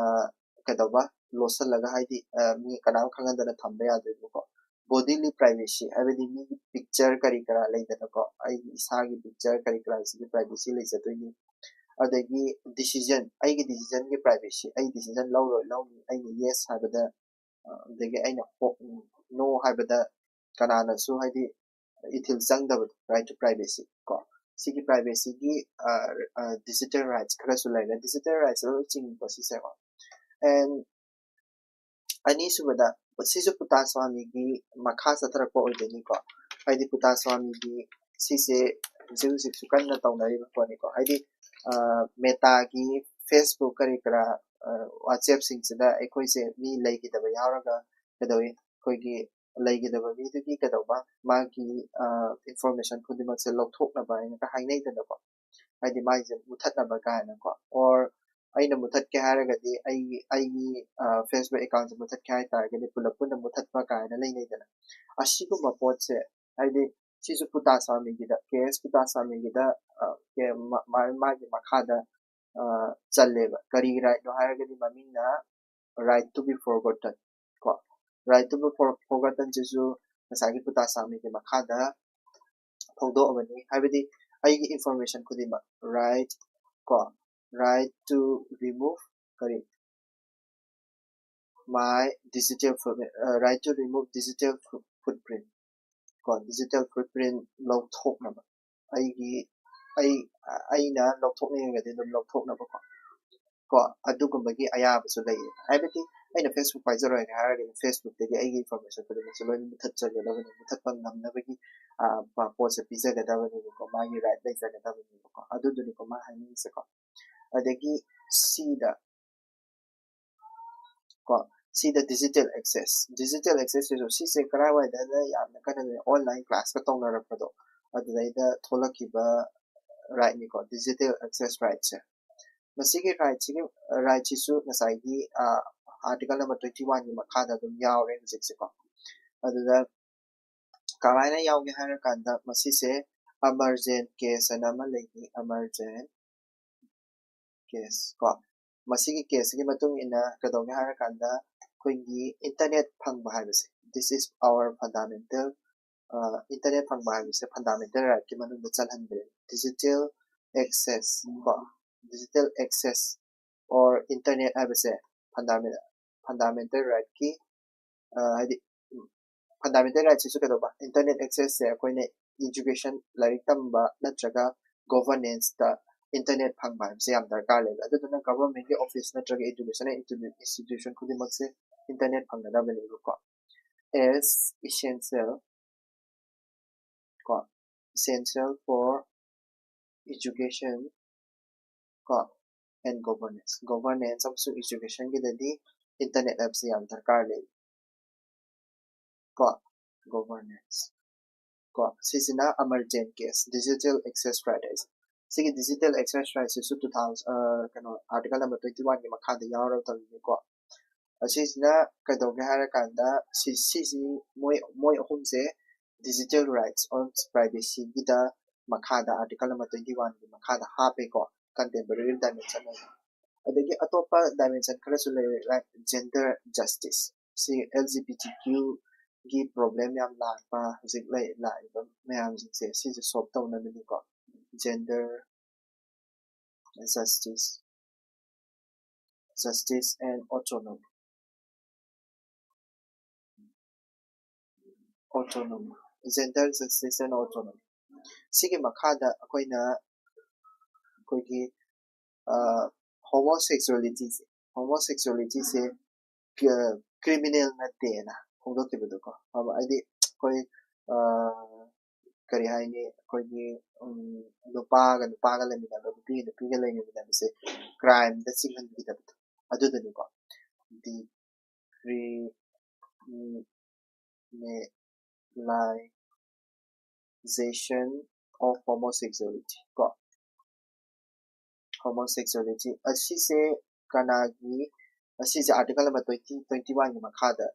ꯀꯩꯗꯧꯕ, ꯂꯣꯠꯁꯤꯜꯂꯒ ꯍꯥꯏꯗꯤ ꯃꯤ ꯀꯅꯥꯝ ꯈꯪꯍꯟꯗꯅ ꯊꯝꯕ ꯌꯥꯗꯣꯏꯕꯀꯣ꯫ Bodily privacy ꯍꯥꯏꯕꯗꯤ ꯃꯤꯒꯤ picture ꯀꯔꯤ ꯀꯔꯥ ꯂꯩꯗꯅꯀꯣ, ꯑꯩꯒꯤ ꯏꯁꯥꯒꯤ picture ꯀꯔꯤ ꯀꯔꯥꯁꯤꯒꯤ privacy ꯂꯩꯖꯗꯣꯏꯅꯤ꯫ ꯑꯗꯒꯤ decision, ꯑꯩꯒꯤ decision ꯒꯤ privacy, ꯑꯩ decision ꯂꯧꯔꯣꯏ ꯂꯧꯅꯤ, ꯑꯩꯅ yes ꯍꯥꯏꯕꯗ, ꯑꯗꯒꯤ ꯑꯩꯅ no ꯍꯥꯏꯕꯗ ꯀꯅꯥꯅꯁꯨ ꯍꯥꯏꯗꯤ ꯏꯊꯤꯜ ꯆꯪꯗꯕꯗꯣ, right to privacy ꯀꯣ꯫ ꯁꯤꯒꯤ privacy ꯒꯤ digital rights ꯈꯔꯁꯨ ꯂꯩꯔꯦ꯫ Digital rights ꯂꯣꯏ ꯆꯤꯡꯉꯤꯀꯣ ꯁꯤꯁꯦꯀꯣ꯫ And ꯑꯅꯤꯁꯨꯕꯗ ꯁꯤꯁꯨ ꯄꯨꯠꯇꯁ꯭ꯋꯥꯃꯤꯒꯤ ꯃꯈꯥ ꯆꯠꯊꯔꯛꯄ ꯑꯣꯏꯗꯣꯏꯅꯤꯀꯣ꯫ ꯍꯥꯏꯗꯤ ꯄꯨꯠꯇꯁ꯭ꯋꯥꯃꯤꯒꯤ ꯁꯤꯁꯦ ꯍꯧꯖꯤꯛ ꯍꯧꯖꯤꯛꯁꯨ ꯀꯟꯅ ꯇꯧꯅꯔꯤꯕ ꯄꯣꯠꯅꯤꯀꯣ꯫ ꯍꯥꯏꯗꯤ Meta ꯒꯤ, Facebook ꯀꯔꯤ ꯀꯔꯥ, WhatsApp ꯁꯤꯡꯁꯤꯗ ꯑꯩꯈꯣꯏꯁꯦ ꯃꯤ ꯂꯩꯈꯤꯗꯕ ꯌꯥꯎꯔꯒ ꯀꯩꯗꯧꯏ, ꯑꯩꯈꯣꯏꯒꯤ ꯂꯩꯈꯤꯗꯕ ꯃꯤꯗꯨꯒꯤ ꯀꯩꯗꯧꯕ, ꯃꯥꯒꯤ information ꯈꯨꯗꯤꯡꯃꯛꯁꯦ ꯂꯧꯊꯣꯛꯅꯕ ꯍꯥꯏꯅꯒ ꯍꯥꯏꯅꯩꯗꯅꯀꯣ꯫ ꯍꯥꯏꯗꯤ ꯃꯥꯏꯁꯦ ꯃꯨꯊꯠꯅꯕ ꯀꯥꯏꯅꯀꯣ꯫ Or ꯑꯩꯅ ꯃꯨꯊꯠꯀꯦ ꯍꯥꯏꯔꯒꯗꯤ ꯑꯩꯒꯤ ꯑꯩꯒꯤ Facebook account ꯁꯦ ꯃꯨꯊꯠꯀꯦ ꯍꯥꯏꯇꯥꯔꯒꯗꯤ ꯄꯨꯂꯞ ꯄꯨꯟꯅ ꯃꯨꯊꯠꯄ ꯀꯥꯏꯅ ꯂꯩꯅꯩꯗꯅ꯫ ꯑꯁꯤꯒꯨꯝꯕ ꯄꯣꯠꯁꯦ ꯍꯥꯏꯗꯤ ꯁꯤꯁꯨ ꯄꯨꯠꯇꯁ꯭ꯋꯥꯃꯤꯒꯤꯗ, ꯀꯦ ꯑꯦꯁ ꯄꯨꯠꯇꯁ꯭ꯋꯥꯃꯤꯒꯤꯗ ꯃꯥꯒꯤ ꯃꯈꯥꯗ ꯆꯜꯂꯦꯕ꯫ ꯀꯔꯤ right ꯅꯣ ꯍꯥꯏꯔꯒꯗꯤ ꯃꯃꯤꯡꯅ right to be forgotten ꯀꯣ꯫ Right to be forgotten ꯁꯤꯁꯨ ꯉꯁꯥꯏꯒꯤ ꯄꯨꯠꯇꯁ꯭ꯋꯥꯃꯤꯒꯤ ꯃꯈꯥꯗ ꯐꯣꯡꯗꯣꯛꯑꯕꯅꯤ꯫ ꯍꯥꯏꯕꯗꯤ ꯑꯩꯒꯤ information ꯈꯨꯗꯤꯡꯃꯛ, right ꯀꯣ, right to remove ꯀꯔꯤ my digital right to remove digital footprint ꯀꯣ, digital footprint ꯂꯧꯊꯣꯛꯅꯕ, ꯑꯩꯒꯤ ꯑꯩ ꯑꯩꯅ ꯂꯧꯊꯣꯛꯅꯤꯡꯉꯒꯗꯤ ꯑꯗꯨꯝ ꯂꯧꯊꯣꯛꯅꯕꯀꯣ꯫ ꯀꯣ, ꯑꯗꯨꯒꯨꯝꯕꯒꯤ ꯑꯌꯥꯕꯁꯨ ꯂꯩꯌꯦ꯫ ꯍꯥꯏꯕꯗꯤ ꯑꯩꯅ Facebook ꯄꯥꯏꯖꯔꯣꯏ ꯍꯥꯏꯔꯒꯗꯤ Facebookꯇꯒꯤ ꯑꯩꯒꯤ information ꯈꯨꯗꯤꯡꯃꯛꯁꯦ ꯂꯣꯏꯅ ꯃꯨꯊꯠꯆꯒꯗꯕꯅꯤ, ꯃꯨꯊꯠꯄ ꯉꯝꯅꯕꯒꯤ, ꯑ, ꯄ-, ꯄꯣꯠꯁꯦ ꯄꯤꯖꯒꯗꯕꯅꯦꯕꯀꯣ, ꯃꯥꯒꯤ right ꯂꯩꯖꯒꯗꯕꯅꯦꯕꯀꯣ꯫ ꯑꯗꯨꯗꯨꯅꯤꯀꯣ ꯃꯥ ꯍꯥꯏꯅꯤꯡꯉꯤꯁꯦꯀꯣ꯫ ꯑꯗꯒꯤ ꯁꯤꯗ ꯀꯣ, ꯁꯤꯗ digital access, digital access ꯁꯤꯁꯨ, ꯁꯤꯁꯦ ꯀꯔꯥꯏꯋꯥꯏꯗꯅ ꯌꯥꯝꯅ ꯀꯟꯅ online classꯀ ꯇꯧꯅꯔꯛꯄꯗꯣ, ꯑꯗꯨꯗꯩꯗ ꯊꯣꯛꯂꯛꯈꯤꯕ rightꯅꯤꯀꯣ, digital access rightꯁꯦ꯫ ꯃꯁꯤꯒꯤ rightꯁꯤꯒꯤ, rightꯁꯤꯁꯨ ꯉꯁꯥꯏꯒꯤ, ꯑ, article number twenty oneꯒꯤ ꯃꯈꯥꯗ ꯑꯗꯨꯝ ꯌꯥꯎꯔꯦ ꯍꯧꯖꯤꯛꯁꯦꯀꯣ꯫ ꯑꯗꯨꯗ ꯀꯃꯥꯏꯅ ꯌꯥꯎꯒꯦ ꯍꯥꯏꯔꯀꯥꯟꯗ, ꯃꯁꯤꯁꯦ emergent case ꯍꯥꯏꯅ ꯑꯃ ꯂꯩꯅꯤ, emergent case ꯀꯣ꯫ ꯃꯁꯤꯒꯤ caseꯁꯤꯒꯤ ꯃꯇꯨꯡ ꯏꯟꯅ ꯀꯩꯗꯧꯒꯦ ꯍꯥꯏꯔꯀꯥꯟꯗ, ꯑꯩꯈꯣꯏꯒꯤ internet ꯐꯪꯕ ꯍꯥꯏꯕꯁꯦ, this is our fundamental, ꯑ, internet ꯐꯪꯕ ꯍꯥꯏꯕꯁꯦ fundamental rightꯀꯤ ꯃꯅꯨꯡꯗ ꯆꯜꯍꯟꯕꯅꯦ꯫ Digital access ꯀꯣ, digital access or internet ꯍꯥꯏꯕꯁꯦ fundamental, fundamental rightꯀꯤ, ꯑ, ꯍꯥꯏꯗꯤ, ꯎꯝ, fundamental rightꯁꯤꯁꯨ ꯀꯩꯗꯧꯕ? Internet accessꯁꯦ ꯑꯩꯈꯣꯏꯅ education, ꯂꯥꯏꯔꯤꯛ ꯇꯝꯕ ꯅꯠꯇ꯭ꯔꯒ governanceta internet ꯐꯪꯕ ꯍꯥꯏꯕꯁꯦ ꯌꯥꯝ ꯗꯔꯀꯥꯔ ꯂꯩꯕ꯫ ꯑꯗꯨꯗꯨꯅ governmentꯀꯤ office ꯅꯠꯇ꯭ꯔꯒ educational institu-, institution ꯈꯨꯗꯤꯡꯃꯛꯁꯦ internet ꯐꯪꯒꯗꯕꯅꯦꯕꯀꯣ꯫ As essential ꯀꯣ, essential for education ꯀꯣ, and governance, governance ꯑꯃꯁꯨꯡ educationꯒꯤꯗꯗꯤ internet ꯍꯥꯏꯕꯁꯤ ꯌꯥꯝ ꯗꯔꯀꯥꯔ ꯂꯩ ꯀꯣ, governance ꯀꯣ꯫ ꯁꯤꯁꯤꯅ emergent case, digital access right ꯍꯥꯏꯁꯦ꯫ ꯁꯤꯒꯤ digital access rightꯁꯤꯁꯨ two thousand, ꯑ, ꯀꯩꯅꯣ, article number twenty oneꯒꯤ ꯃꯈꯥꯗ ꯌꯥꯎꯔꯗꯕꯅꯤꯀꯣ꯫ ꯑꯁꯤꯁꯤꯅ ꯀꯩꯗꯧꯒꯦ ꯍꯥꯏꯔꯀꯥꯟꯗ, ꯁꯤ, ꯁꯤꯁꯤ ꯃꯣꯏ, ꯃꯣꯏ ꯑꯍꯨꯝꯁꯦ digital rights or privacyꯒꯤꯗ ꯃꯈꯥꯗ article number twenty oneꯒꯤ ꯃꯈꯥꯗ ꯍꯥꯞꯄꯦꯀꯣ, contemporary dimension ꯑꯣꯏꯅ꯫ ꯑꯗꯒꯤ ꯑꯇꯣꯞꯄ dimension ꯈꯔꯁꯨ ꯂꯩꯔꯦ, like gender justice꯫ ꯁꯤ LGBTQꯒꯤ problem ꯌꯥꯝ ꯂꯥꯛꯄ, ꯍꯧꯖꯤꯛ ꯂꯩ, ꯂꯥꯛꯏꯕ ꯃꯌꯥꯝꯁꯤꯡꯁꯦ, ꯁꯤꯁꯦ solve ꯇꯧꯅꯕꯅꯤꯀꯣ꯫ Gender justice, justice and autonomy, autonomy, gender justice and autonomy꯫ ꯁꯤꯒꯤ ꯃꯈꯥꯗ ꯑꯩꯈꯣꯏꯅ, ꯑꯩꯈꯣꯏꯒꯤ, ꯑ, ꯍꯣꯃꯣꯁꯦꯛꯁꯨꯋꯦꯂꯤꯇꯤꯁꯦ ꯍꯣꯃꯣꯁꯦꯛꯁꯨꯋꯦꯂꯤꯇꯤꯁꯦ ꯀ꯭ꯔꯤꯃꯤꯅꯦꯜ ꯅꯠꯇꯦꯅ ꯐꯣꯡꯗꯣꯛꯈꯤꯕꯗꯣꯀꯣ꯫ ꯍꯥꯏꯗꯤ ꯑꯩꯈꯣꯏ ꯀꯔꯤ ꯍꯥꯏꯅꯤ, ꯑꯩꯈꯣꯏꯒꯤ ꯅꯨꯄꯥꯒ ꯅꯨꯄꯥꯒ ꯂꯩꯃꯤꯟꯅꯕ, ꯅꯨꯄꯤꯒ ꯅꯨꯄꯤꯒ ꯂꯩꯃꯤꯟꯅꯕꯁꯦ ꯀ꯭ꯔꯥꯏꯝꯗ ꯆꯤꯡꯍꯟꯈꯤꯗꯕꯗꯣ ꯑꯗꯨꯗꯨꯅꯤꯀꯣ꯫ Decriminalization of homosexuality ꯀꯣ꯫ Homosexuality ꯑꯁꯤꯁꯦ ꯀꯅꯥꯒꯤ, ꯑꯁꯤꯁꯦ ꯑꯥꯔꯇꯤꯀꯜ ꯅꯝꯕꯔ ꯇ꯭ꯋꯦꯟꯇꯤ ꯇ꯭ꯋꯦꯟꯇꯤ ꯋꯥꯟꯒꯤ ꯃꯈꯥꯗ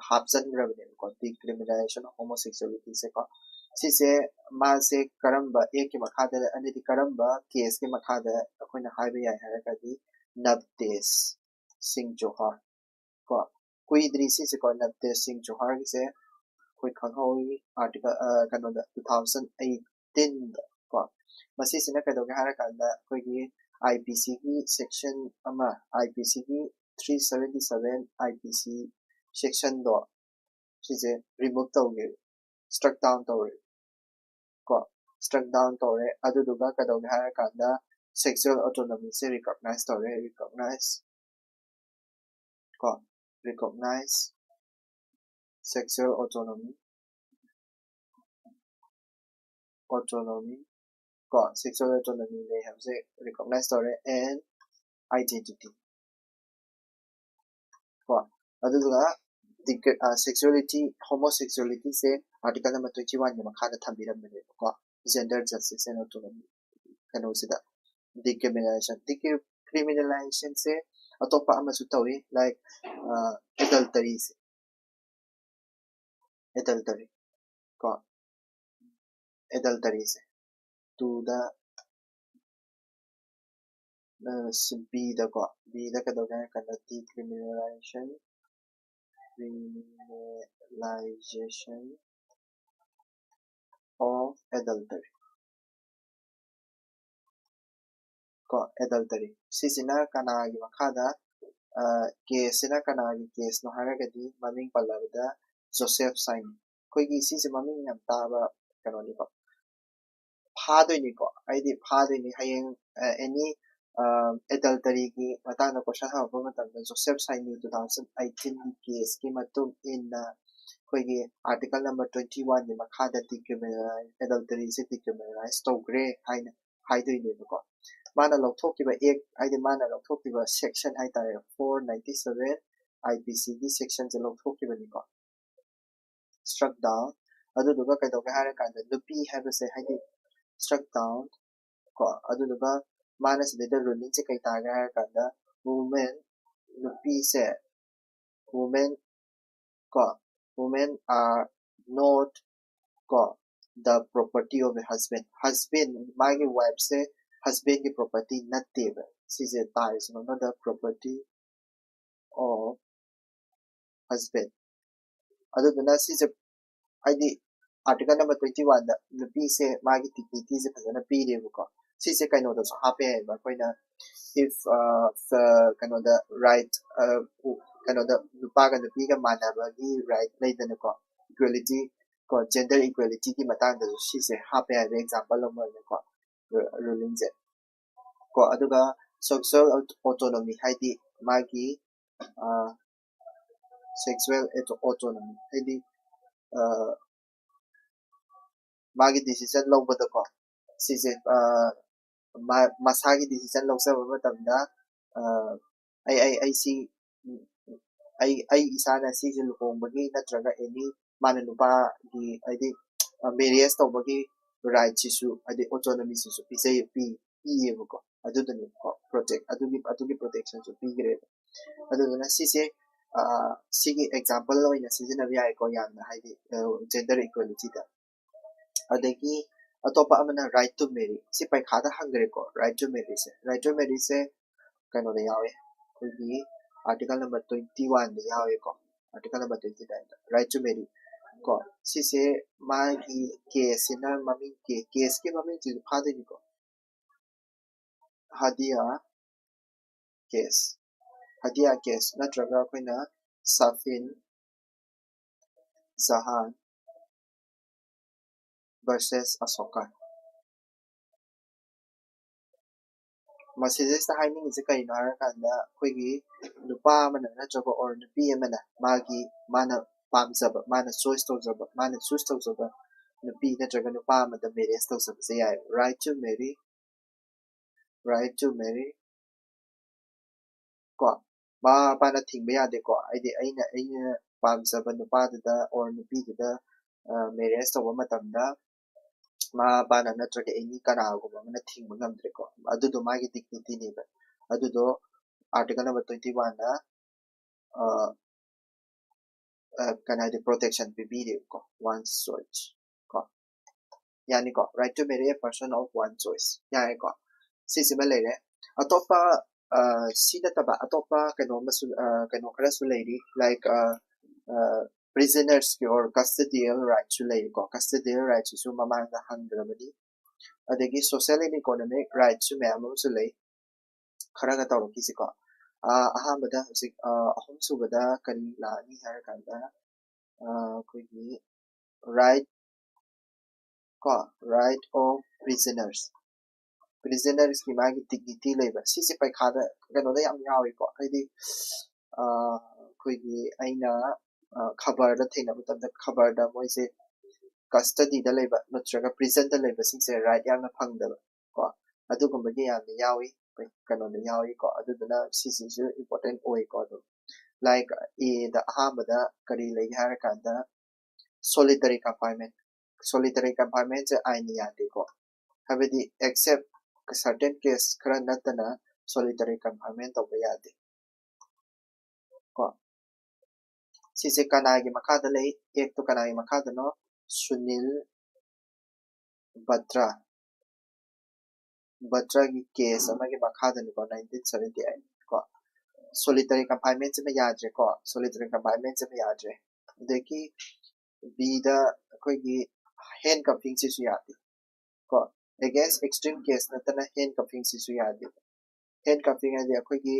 ꯍꯥꯞꯆꯟꯈ꯭ꯔꯕꯅꯦꯕꯀꯣ, decriminalization of homosexualityꯁꯦꯀꯣ꯫ ꯁꯤꯁꯦ ꯃꯥꯁꯦ ꯀꯔꯝꯕ ꯑꯦꯛꯀꯤ ꯃꯈꯥꯗ, ꯑꯗꯩꯗꯤ ꯀꯔꯝꯕ ꯀꯦꯁꯀꯤ ꯃꯈꯥꯗ ꯑꯩꯈꯣꯏꯅ ꯍꯥꯏꯕ ꯌꯥꯏ ꯍꯥꯏꯔꯒꯗꯤ, ꯅꯕꯇꯦꯖ ꯁꯤꯡ ꯖꯣꯍꯔ ꯀꯣ꯫ ꯀꯨꯏꯗ꯭ꯔꯤ ꯁꯤꯁꯦꯀꯣ, ꯅꯕꯇꯦꯖ ꯁꯤꯡ ꯖꯣꯍꯔꯒꯤꯁꯦ ꯑꯩꯈꯣꯏ ꯈꯪꯍꯧꯋꯤ ꯑꯥꯔꯇꯤꯀꯜ, ꯀꯩꯅꯣꯗ, ꯇꯨ ꯊꯥꯎꯖꯟ ꯑꯩꯠꯇꯤꯟꯗ ꯀꯣ꯫ ꯃꯁꯤꯁꯤꯅ ꯀꯩꯗꯧꯒꯦ ꯍꯥꯏꯔꯀꯥꯟꯗ, ꯑꯩꯈꯣꯏꯒꯤ ꯑꯥꯏ ꯄꯤ ꯁꯤꯒꯤ ꯁꯦꯛꯁꯟ ꯑꯃ, ꯑꯥꯏ ꯄꯤ ꯁꯤꯒꯤ three seventy seven I P ꯁꯤ ꯁꯦꯛꯁꯟꯗꯣ, ꯁꯤꯁꯦ ꯔꯤꯃꯨꯚ ꯇꯧꯈ꯭ꯔꯦ, ꯁ꯭ꯇ꯭ꯔꯛ ꯗꯥꯎꯟ ꯇꯧꯔꯦ ꯀꯣ꯫ ꯁ꯭ꯇ꯭ꯔꯛ ꯗꯥꯎꯟ ꯇꯧꯔꯦ꯫ ꯑꯗꯨꯗꯨꯒ ꯀꯩꯗꯧꯒꯦ ꯍꯥꯏꯔꯀꯥꯟꯗ, ꯁꯦꯛꯁꯨꯋꯦꯜ ꯑꯣꯇꯣꯅꯣꯃꯤꯁꯦ ꯔꯤꯀꯣꯛꯅꯥꯏꯖ ꯇꯧꯔꯦ꯫ ꯔꯤꯀꯣꯛꯅꯥꯏꯖ ꯀꯣ, ꯔꯤꯀꯣꯛꯅꯥꯏꯖ ꯁꯦꯛꯁꯨꯋꯦꯜ ꯑꯣꯇꯣꯅꯣꯃꯤ, ꯑꯣꯇꯣꯅꯣꯃꯤ ꯀꯣ, ꯁꯦꯛꯁꯨꯋꯦꯜ ꯑꯣꯇꯣꯅꯣꯃꯤ ꯂꯩ ꯍꯥꯏꯕꯁꯦ ꯔꯤꯀꯣꯛꯅꯥꯏꯖ ꯇꯧꯔꯦ꯫ And identity ꯀꯣ꯫ ꯑꯗꯨꯗꯨꯒ ꯁꯦꯛꯁꯨꯋꯦꯂꯤꯇꯤ, ꯍꯣꯃꯣꯁꯦꯛꯁꯨꯋꯦꯂꯤꯇꯤꯁꯦ ꯑꯥꯔꯇꯤꯀꯜ ꯅꯝꯕꯔ ꯇ꯭ꯋꯦꯟꯇꯤ ꯋꯥꯟꯒꯤ ꯃꯈꯥꯗ ꯊꯝꯕꯤꯔꯝꯕꯅꯦꯕꯀꯣ, gender justice and autonomy ꯀꯩꯅꯣꯁꯤꯗ꯫ Decriminalization, decriminalizationꯁꯦ ꯑꯇꯣꯞꯄ ꯑꯃꯁꯨ ꯇꯧꯏ, like adulteryꯁꯦ, adultery ꯀꯣ, adulteryꯁꯦ ꯇꯨꯗ ꯕꯤꯗꯀꯣ, ꯕꯤꯗ ꯀꯩꯗꯧꯒꯦ ꯍꯥꯏꯔ ꯀꯥꯟꯗ, decriminalization, criminalization of adultery ꯀꯣ, adultery ꯁꯤꯁꯤꯅ ꯀꯅꯥꯒꯤ ꯃꯈꯥꯗ, ꯀꯦꯁꯁꯤꯅ ꯀꯅꯥꯒꯤ ꯀꯦꯁꯅꯣ ꯍꯥꯏꯔꯒꯗꯤ, ꯃꯃꯤꯡ ꯄꯜꯂꯕꯗ ꯖꯣꯁꯦꯐ ꯁꯥꯏꯅꯤ꯫ ꯑꯩꯈꯣꯏꯒꯤ ꯁꯤꯁꯦ ꯃꯃꯤꯡ ꯌꯥꯝ ꯇꯥꯕ ꯀꯩꯅꯣꯅꯤꯀꯣ, ꯐꯥꯗꯣꯏꯅꯤꯀꯣ, ꯍꯥꯏꯗꯤ ꯐꯥꯗꯣꯏꯅꯤ꯫ ꯍꯌꯦꯡ ꯑꯦꯅꯤ ꯑꯦꯗꯜꯇꯔꯤꯒꯤ ꯃꯇꯥꯡꯗ ꯀꯣꯏꯁꯟ ꯍꯪꯉꯛꯄ ꯃꯇꯝꯗ ꯖꯣꯁꯦꯐ ꯁꯥꯏꯅꯤ ꯇꯨ ꯊꯥꯎꯖꯟ ꯑꯩꯠꯇꯤꯟꯒꯤ ꯀꯦꯁꯀꯤ ꯃꯇꯨꯡ ꯏꯟꯅ ꯑꯩꯈꯣꯏꯒꯤ ꯑꯥꯔꯇꯤꯀꯜ ꯅꯝꯕꯔ ꯇ꯭ꯋꯦꯟꯇꯤ ꯋꯥꯟꯒꯤ ꯃꯈꯥꯗ ꯗꯤꯀ꯭ꯔꯤꯃꯤꯅꯦꯂꯥꯏ ꯑꯦꯗꯜꯇꯔꯤꯁꯦ ꯗꯤꯀ꯭ꯔꯤꯃꯤꯅꯦꯂꯥꯏꯁ ꯇꯧꯈ꯭ꯔꯦ ꯍꯥꯏꯅ ꯍꯥꯏꯗꯣꯏꯅꯦꯕꯀꯣ꯫ ꯃꯥꯅ ꯂꯧꯊꯣꯛꯈꯤꯕ ꯑꯦꯛ ꯍꯥꯏꯗꯤ ꯃꯥꯅ ꯂꯧꯊꯣꯛꯈꯤꯕ ꯁꯦꯛꯁꯟ ꯍꯥꯏꯇꯥꯔꯦ, four ninety seven I P ꯁꯤꯒꯤ ꯁꯦꯛꯁꯟꯁꯦ ꯂꯧꯊꯣꯛꯈꯤꯕꯅꯤꯀꯣ꯫ ꯁ꯭ꯇ꯭ꯔꯛ ꯗꯥꯎꯟ꯫ ꯑꯗꯨꯗꯨꯒ ꯀꯩꯗꯧꯒꯦ ꯍꯥꯏꯔꯀꯥꯟꯗ ꯅꯨꯄꯤ ꯍꯥꯏꯕꯁꯦ ꯍꯥꯏꯗꯤ ꯁ꯭ꯇ꯭ꯔꯛ ꯗꯥꯎꯟ ꯀꯣ꯫ ꯑꯗꯨꯗꯨꯒ ꯃꯥꯅ ꯁꯤꯗꯩꯗ ꯔꯨꯂꯤꯡꯁꯦ ꯀꯩ ꯇꯥꯒꯦ ꯍꯥꯏꯔꯀꯥꯟꯗ ꯋꯨꯃꯦꯟ, ꯅꯨꯄꯤꯁꯦ, ꯋꯨꯃꯦꯟ ꯀꯣ, ꯋꯨꯃꯦꯟ ꯑꯥꯔ ꯅꯣꯠ ꯀꯣ ꯗ ꯄ꯭ꯔꯣꯄꯔꯇꯤ ꯑꯣꯐ ꯑꯦ ꯍꯁꯕꯦꯟ꯫ ꯍꯁꯕꯦꯟ, ꯃꯥꯒꯤ ꯋꯥꯏꯐꯁꯦ ꯍꯁꯕꯦꯟꯒꯤ ꯄ꯭ꯔꯣꯄꯔꯇꯤ ꯅꯠꯇꯦꯕ꯫ ꯁꯤꯁꯦ ꯇꯥꯔꯤꯁꯤꯅ ꯗ ꯄ꯭ꯔꯣꯄꯔꯇꯤ ꯑꯣꯐ ꯍꯁꯕꯦꯟ꯫ ꯑꯗꯨꯗꯨꯅ ꯁꯤꯁꯦ ꯍꯥꯏꯗꯤ ꯑꯥꯔꯇꯤꯀꯜ ꯅꯝꯕꯔ ꯇ꯭ꯋꯦꯟꯇꯤ ꯋꯥꯟꯗ ꯅꯨꯄꯤꯁꯦ ꯃꯥꯒꯤ ꯗꯤꯒꯅꯤꯇꯤꯁꯦ ꯐꯖꯅ ꯄꯤꯔꯦꯕꯀꯣ꯫ ꯁꯤꯁꯦ ꯀꯩꯅꯣꯗꯁꯨ ꯍꯥꯞꯄ ꯌꯥꯏꯑꯕ ꯑꯩꯈꯣꯏꯅ, ꯏꯐ ꯀꯩꯅꯣꯗ ꯔꯥꯏꯠ ꯀꯩꯅꯣꯗ ꯅꯨꯄꯥꯒ ꯅꯨꯄꯤꯒ ꯃꯥꯟꯅꯕꯒꯤ ꯔꯥꯏꯠ ꯂꯩꯗꯅꯀꯣ, ꯏꯀ꯭ꯋꯦꯂꯤꯇꯤ ꯀꯣ, ꯖꯦꯟꯗꯔ ꯏꯀ꯭ꯋꯦꯂꯤꯇꯤꯒꯤ ꯃꯇꯥꯡꯗꯁꯨ ꯁꯤꯁꯦ ꯍꯥꯞꯄ ꯌꯥꯏꯕ ꯑꯦꯛꯖꯥꯝꯄꯜ ꯑꯃ ꯑꯣꯏꯅꯀꯣ, ꯔꯨꯂꯤꯡꯁꯦ ꯀꯣ꯫ ꯑꯗꯨꯒ ꯁꯦꯛꯁꯨꯋꯦꯜ ꯑꯣꯇꯣꯅꯣꯃꯤ ꯍꯥꯏꯗꯤ ꯃꯥꯒꯤ ꯁꯦꯛꯁꯨꯋꯦꯜ ꯑꯣꯇꯣꯅꯣꯃꯤ ꯍꯥꯏꯗꯤ ꯃꯥꯒꯤ ꯗꯤꯁꯤꯖꯟ ꯂꯧꯕꯗꯀꯣ ꯁꯤꯁꯦ ꯃꯁꯥꯒꯤ ꯗꯤꯁꯤꯖꯟ ꯂꯧꯖꯕ ꯃꯇꯝꯗ ꯑꯩ ꯑꯩ ꯑꯩ ꯁꯤ ꯑꯩ ꯑꯩ ꯏꯁꯥꯅ ꯁꯤꯁꯦ ꯂꯨꯍꯣꯡꯕꯒꯤ ꯅꯠꯇ꯭ꯔꯒ ꯑꯦꯅꯤ ꯃꯥꯅ ꯅꯨꯄꯥꯒꯤ ꯍꯥꯏꯗꯤ ꯃꯦꯔꯤꯌꯦꯖ ꯇꯧꯕꯒꯤ ꯔꯥꯏꯠꯁꯤꯁꯨ ꯍꯥꯏꯗꯤ ꯑꯣꯇꯣꯅꯣꯃꯤꯁꯤꯁꯨ ꯄꯤꯖꯩ ꯄꯤ ꯄꯤꯌꯦꯕꯀꯣ꯫ ꯑꯗꯨꯗꯨꯅꯤꯀꯣ ꯄ꯭ꯔꯣꯇꯦꯛ ꯑꯗꯨꯒꯤ ꯑꯗꯨꯒꯤ ꯄ꯭ꯔꯣꯇꯦꯛꯁꯟꯁꯨ ꯄꯤꯈ꯭ꯔꯦꯕ꯫ ꯑꯗꯨꯗꯨꯅ ꯁꯤꯁꯦ ꯁꯤꯒꯤ ꯑꯦꯛꯖꯥꯝꯄꯜ ꯑꯣꯏꯅ ꯁꯤꯖꯤꯟꯅꯕ ꯌꯥꯏꯀꯣ, ꯌꯥꯝꯅ ꯍꯥꯏꯗꯤ ꯖꯦꯟꯗꯔ ꯏꯀ꯭ꯋꯦꯂꯤꯇꯤꯗ꯫ ꯑꯗꯒꯤ ꯑꯇꯣꯞꯄ ꯑꯃꯅ ꯔꯥꯏꯠ ꯇꯨ ꯃꯦꯔꯤ꯫ ꯁꯤ ꯄꯩꯈꯥꯗ ꯍꯪꯈ꯭ꯔꯦꯀꯣ, ꯔꯥꯏꯠ ꯇꯨ ꯃꯦꯔꯤꯁꯦ꯫ ꯔꯥꯏꯠ ꯇꯨ ꯃꯦꯔꯤꯁꯦ ꯀꯩꯅꯣꯗ ꯌꯥꯎꯋꯦ, ꯑꯩꯈꯣꯏꯒꯤ ꯑꯥꯔꯇꯤꯀꯜ ꯅꯝꯕꯔ ꯇ꯭ꯋꯦꯟꯇꯤ ꯋꯥꯟꯗ ꯌꯥꯎꯋꯦꯀꯣ꯫ ꯑꯥꯔꯇꯤꯀꯜ ꯅꯝꯕꯔ ꯇ꯭ꯋꯦꯟꯇꯤ ꯅꯥꯏꯟꯗ ꯔꯥꯏꯠ ꯇꯨ ꯃꯦꯔꯤ ꯀꯣ꯫ ꯁꯤꯁꯦ ꯃꯥꯒꯤ ꯀꯦꯁꯁꯤꯅ ꯃꯃꯤꯡ ꯀꯦꯁꯀꯤ ꯃꯃꯤꯡꯁꯤꯁꯨ ꯐꯥꯗꯣꯏꯅꯤꯀꯣ꯫ ꯍꯥꯗꯤꯌꯥ ꯀꯦꯁ, ꯍꯥꯗꯤꯌꯥ ꯀꯦꯁ ꯅꯠꯇ꯭ꯔꯒ ꯑꯩꯈꯣꯏꯅ ꯁꯥꯐꯤꯟ ꯖꯍꯥꯟ ꯚꯔꯁꯦꯁ ꯑꯁꯣꯀꯥ꯫ ꯃꯁꯤꯗꯩꯁꯤꯗ ꯍꯥꯏꯅꯤꯡꯉꯤꯁꯦ ꯀꯩꯅꯣ ꯍꯥꯏꯔꯀꯥꯟꯗ, ꯑꯩꯈꯣꯏꯒꯤ ꯅꯨꯄꯥ ꯑꯃꯅ ꯅꯠꯇ꯭ꯔꯒ or ꯅꯨꯄꯤ ꯑꯃꯅ ꯃꯥꯒꯤ, ꯃꯥꯅ ꯄꯥꯝꯖꯕ, ꯃꯥꯅ choice ꯇꯧꯖꯕ, ꯃꯥꯅ choose ꯇꯧꯖꯕ ꯅꯨꯄꯤ ꯅꯠꯇ꯭ꯔꯒ ꯅꯨꯄꯥ ꯑꯃꯗ marriage ꯇꯧꯖꯕꯁꯦ ꯌꯥꯏ꯫ Right to marry, right to marry ꯀꯣ, ꯃꯃꯥ ꯃꯄꯥꯅ ꯊꯤꯡꯕ ꯌꯥꯗꯦꯀꯣ꯫ ꯍꯥꯏꯗꯤ ꯑꯩꯅ, ꯑꯩꯅ ꯄꯥꯝꯖꯕ ꯅꯨꯄꯥꯗꯨꯗ or ꯅꯨꯄꯤꯗꯨꯗ marriage ꯇꯧꯕ ꯃꯇꯝꯗ ꯃꯃꯥ ꯃꯄꯥꯅ ꯅꯠꯇ꯭ꯔꯒ any ꯀꯅꯥꯒꯨꯝꯕ ꯑꯃꯅ ꯊꯤꯡꯕ ꯉꯝꯗ꯭ꯔꯦꯀꯣ꯫ ꯑꯗꯨꯗꯣ ꯃꯥꯒꯤ dignity ꯅꯦꯕ꯫ ꯑꯗꯨꯗꯣ article number twenty one ꯅ ꯀꯩꯅꯣ ꯍꯥꯏꯗꯤ protection ꯄꯤꯕꯤꯔꯦꯕꯀꯣ, one's choice ꯀꯣ꯫ ꯌꯥꯅꯤꯀꯣ, right to marry a person of one choice꯫ ꯌꯥꯔꯦꯀꯣ, ꯁꯤꯁꯤꯃ ꯂꯩꯔꯦ꯫ ꯑꯇꯣꯞꯄ ꯁꯤ ꯅꯠꯇꯕ ꯑꯇꯣꯞꯄ ꯀꯩꯅꯣ ꯑꯃꯁꯨ, ꯀꯩꯅꯣ ꯈꯔꯁꯨ ꯂꯩꯔꯤ, like prisoners ꯀꯤ or custodial right ꯁꯨ ꯂꯩꯔꯤꯀꯣ꯫ Custodial right ꯁꯤꯁꯨ ꯃꯃꯥꯡꯗ ꯍꯪꯈ꯭ꯔꯕꯅꯤ꯫ ꯑꯗꯒꯤ social and economic right ꯁꯨ ꯃꯌꯥꯝ ꯑꯃꯁꯨ ꯂꯩ꯫ ꯈꯔꯒ ꯇꯧꯔꯛꯈꯤꯁꯤꯀꯣ꯫ ꯑꯍꯥꯟꯕꯗ ꯍꯧꯖꯤꯛ ꯑꯍꯨꯝꯁꯨꯕꯗ ꯀꯔꯤ ꯂꯥꯛꯑꯅꯤ ꯍꯥꯏꯔꯀꯥꯟꯗ, ꯑꯩꯈꯣꯏꯒꯤ right ꯀꯣ, right of prisoners꯫ Prisoners ꯀꯤ ꯃꯥꯒꯤ dignity ꯂꯩꯕ, ꯁꯤꯁꯦ ꯄꯩꯈꯥꯗ ꯀꯩꯅꯣꯗ ꯌꯥꯝ ꯌꯥꯎꯏꯀꯣ꯫ ꯍꯥꯏꯗꯤ ꯑꯩꯈꯣꯏꯒꯤ, ꯑꯩꯅ ꯈꯕꯔꯗ ꯊꯦꯡꯅꯕ ꯃꯇꯝꯗ, ꯈꯕꯔꯗ ꯃꯣꯏꯁꯦ custody ꯗ ꯂꯩꯕ ꯅꯠꯇ꯭ꯔꯒ prison ꯗ ꯂꯩꯕꯁꯤꯡꯁꯦ right ꯌꯥꯝꯅ ꯐꯪꯗꯕ ꯀꯣ, ꯑꯗꯨꯒꯨꯝꯕꯒꯤ ꯌꯥꯝꯅ ꯌꯥꯎꯏ, ꯀꯩꯅꯣꯗ ꯌꯥꯎꯏꯀꯣ꯫ ꯑꯗꯨꯗꯨꯅ ꯁꯤꯁꯤꯁꯨ important ꯑꯣꯏꯀꯣ꯫ ꯑꯗꯨꯝ like A ꯗ ꯑꯍꯥꯟꯕꯗ ꯀꯔꯤ ꯂꯩꯒꯦ ꯍꯥꯏꯔꯀꯥꯟꯗ solitary confinement꯫ Solitary confinement ꯁꯦ ꯑꯥꯏꯟꯅ ꯌꯥꯗꯦꯀꯣ꯫ ꯍꯥꯏꯕꯗꯤ except certain case ꯈꯔ ꯅꯠꯇꯅ solitary confinement ꯇꯧꯕ ꯌꯥꯗꯦ ꯀꯣ꯫ ꯁꯤꯁꯦ ꯀꯅꯥꯒꯤ ꯃꯈꯥꯗ ꯂꯩ? Act ꯇꯣ ꯀꯅꯥꯒꯤ ꯃꯈꯥꯗꯅꯣ? ꯁꯨꯅꯤꯜ ꯕꯇ꯭ꯔꯥ, ꯕꯇ꯭ꯔꯥꯒꯤ case ꯑꯃꯒꯤ ꯃꯈꯥꯗꯅꯤꯀꯣ, nineteen seventy eight ꯀꯣ꯫ Solitary confinement ꯁꯤꯃ ꯌꯥꯗ꯭ꯔꯦꯀꯣ, solitary confinement ꯁꯤꯃ ꯌꯥꯗ꯭ꯔꯦ꯫ ꯑꯗꯒꯤ B ꯗ ꯑꯩꯈꯣꯏꯒꯤ handcuffing ꯁꯤꯁꯨ ꯌꯥꯗꯦ ꯀꯣ꯫ Against extreme case ꯅꯠꯇꯅ handcuffing ꯁꯤꯁꯨ ꯌꯥꯗꯦ꯫ Handcuffing ꯍꯥꯏꯗꯤ ꯑꯩꯈꯣꯏꯒꯤ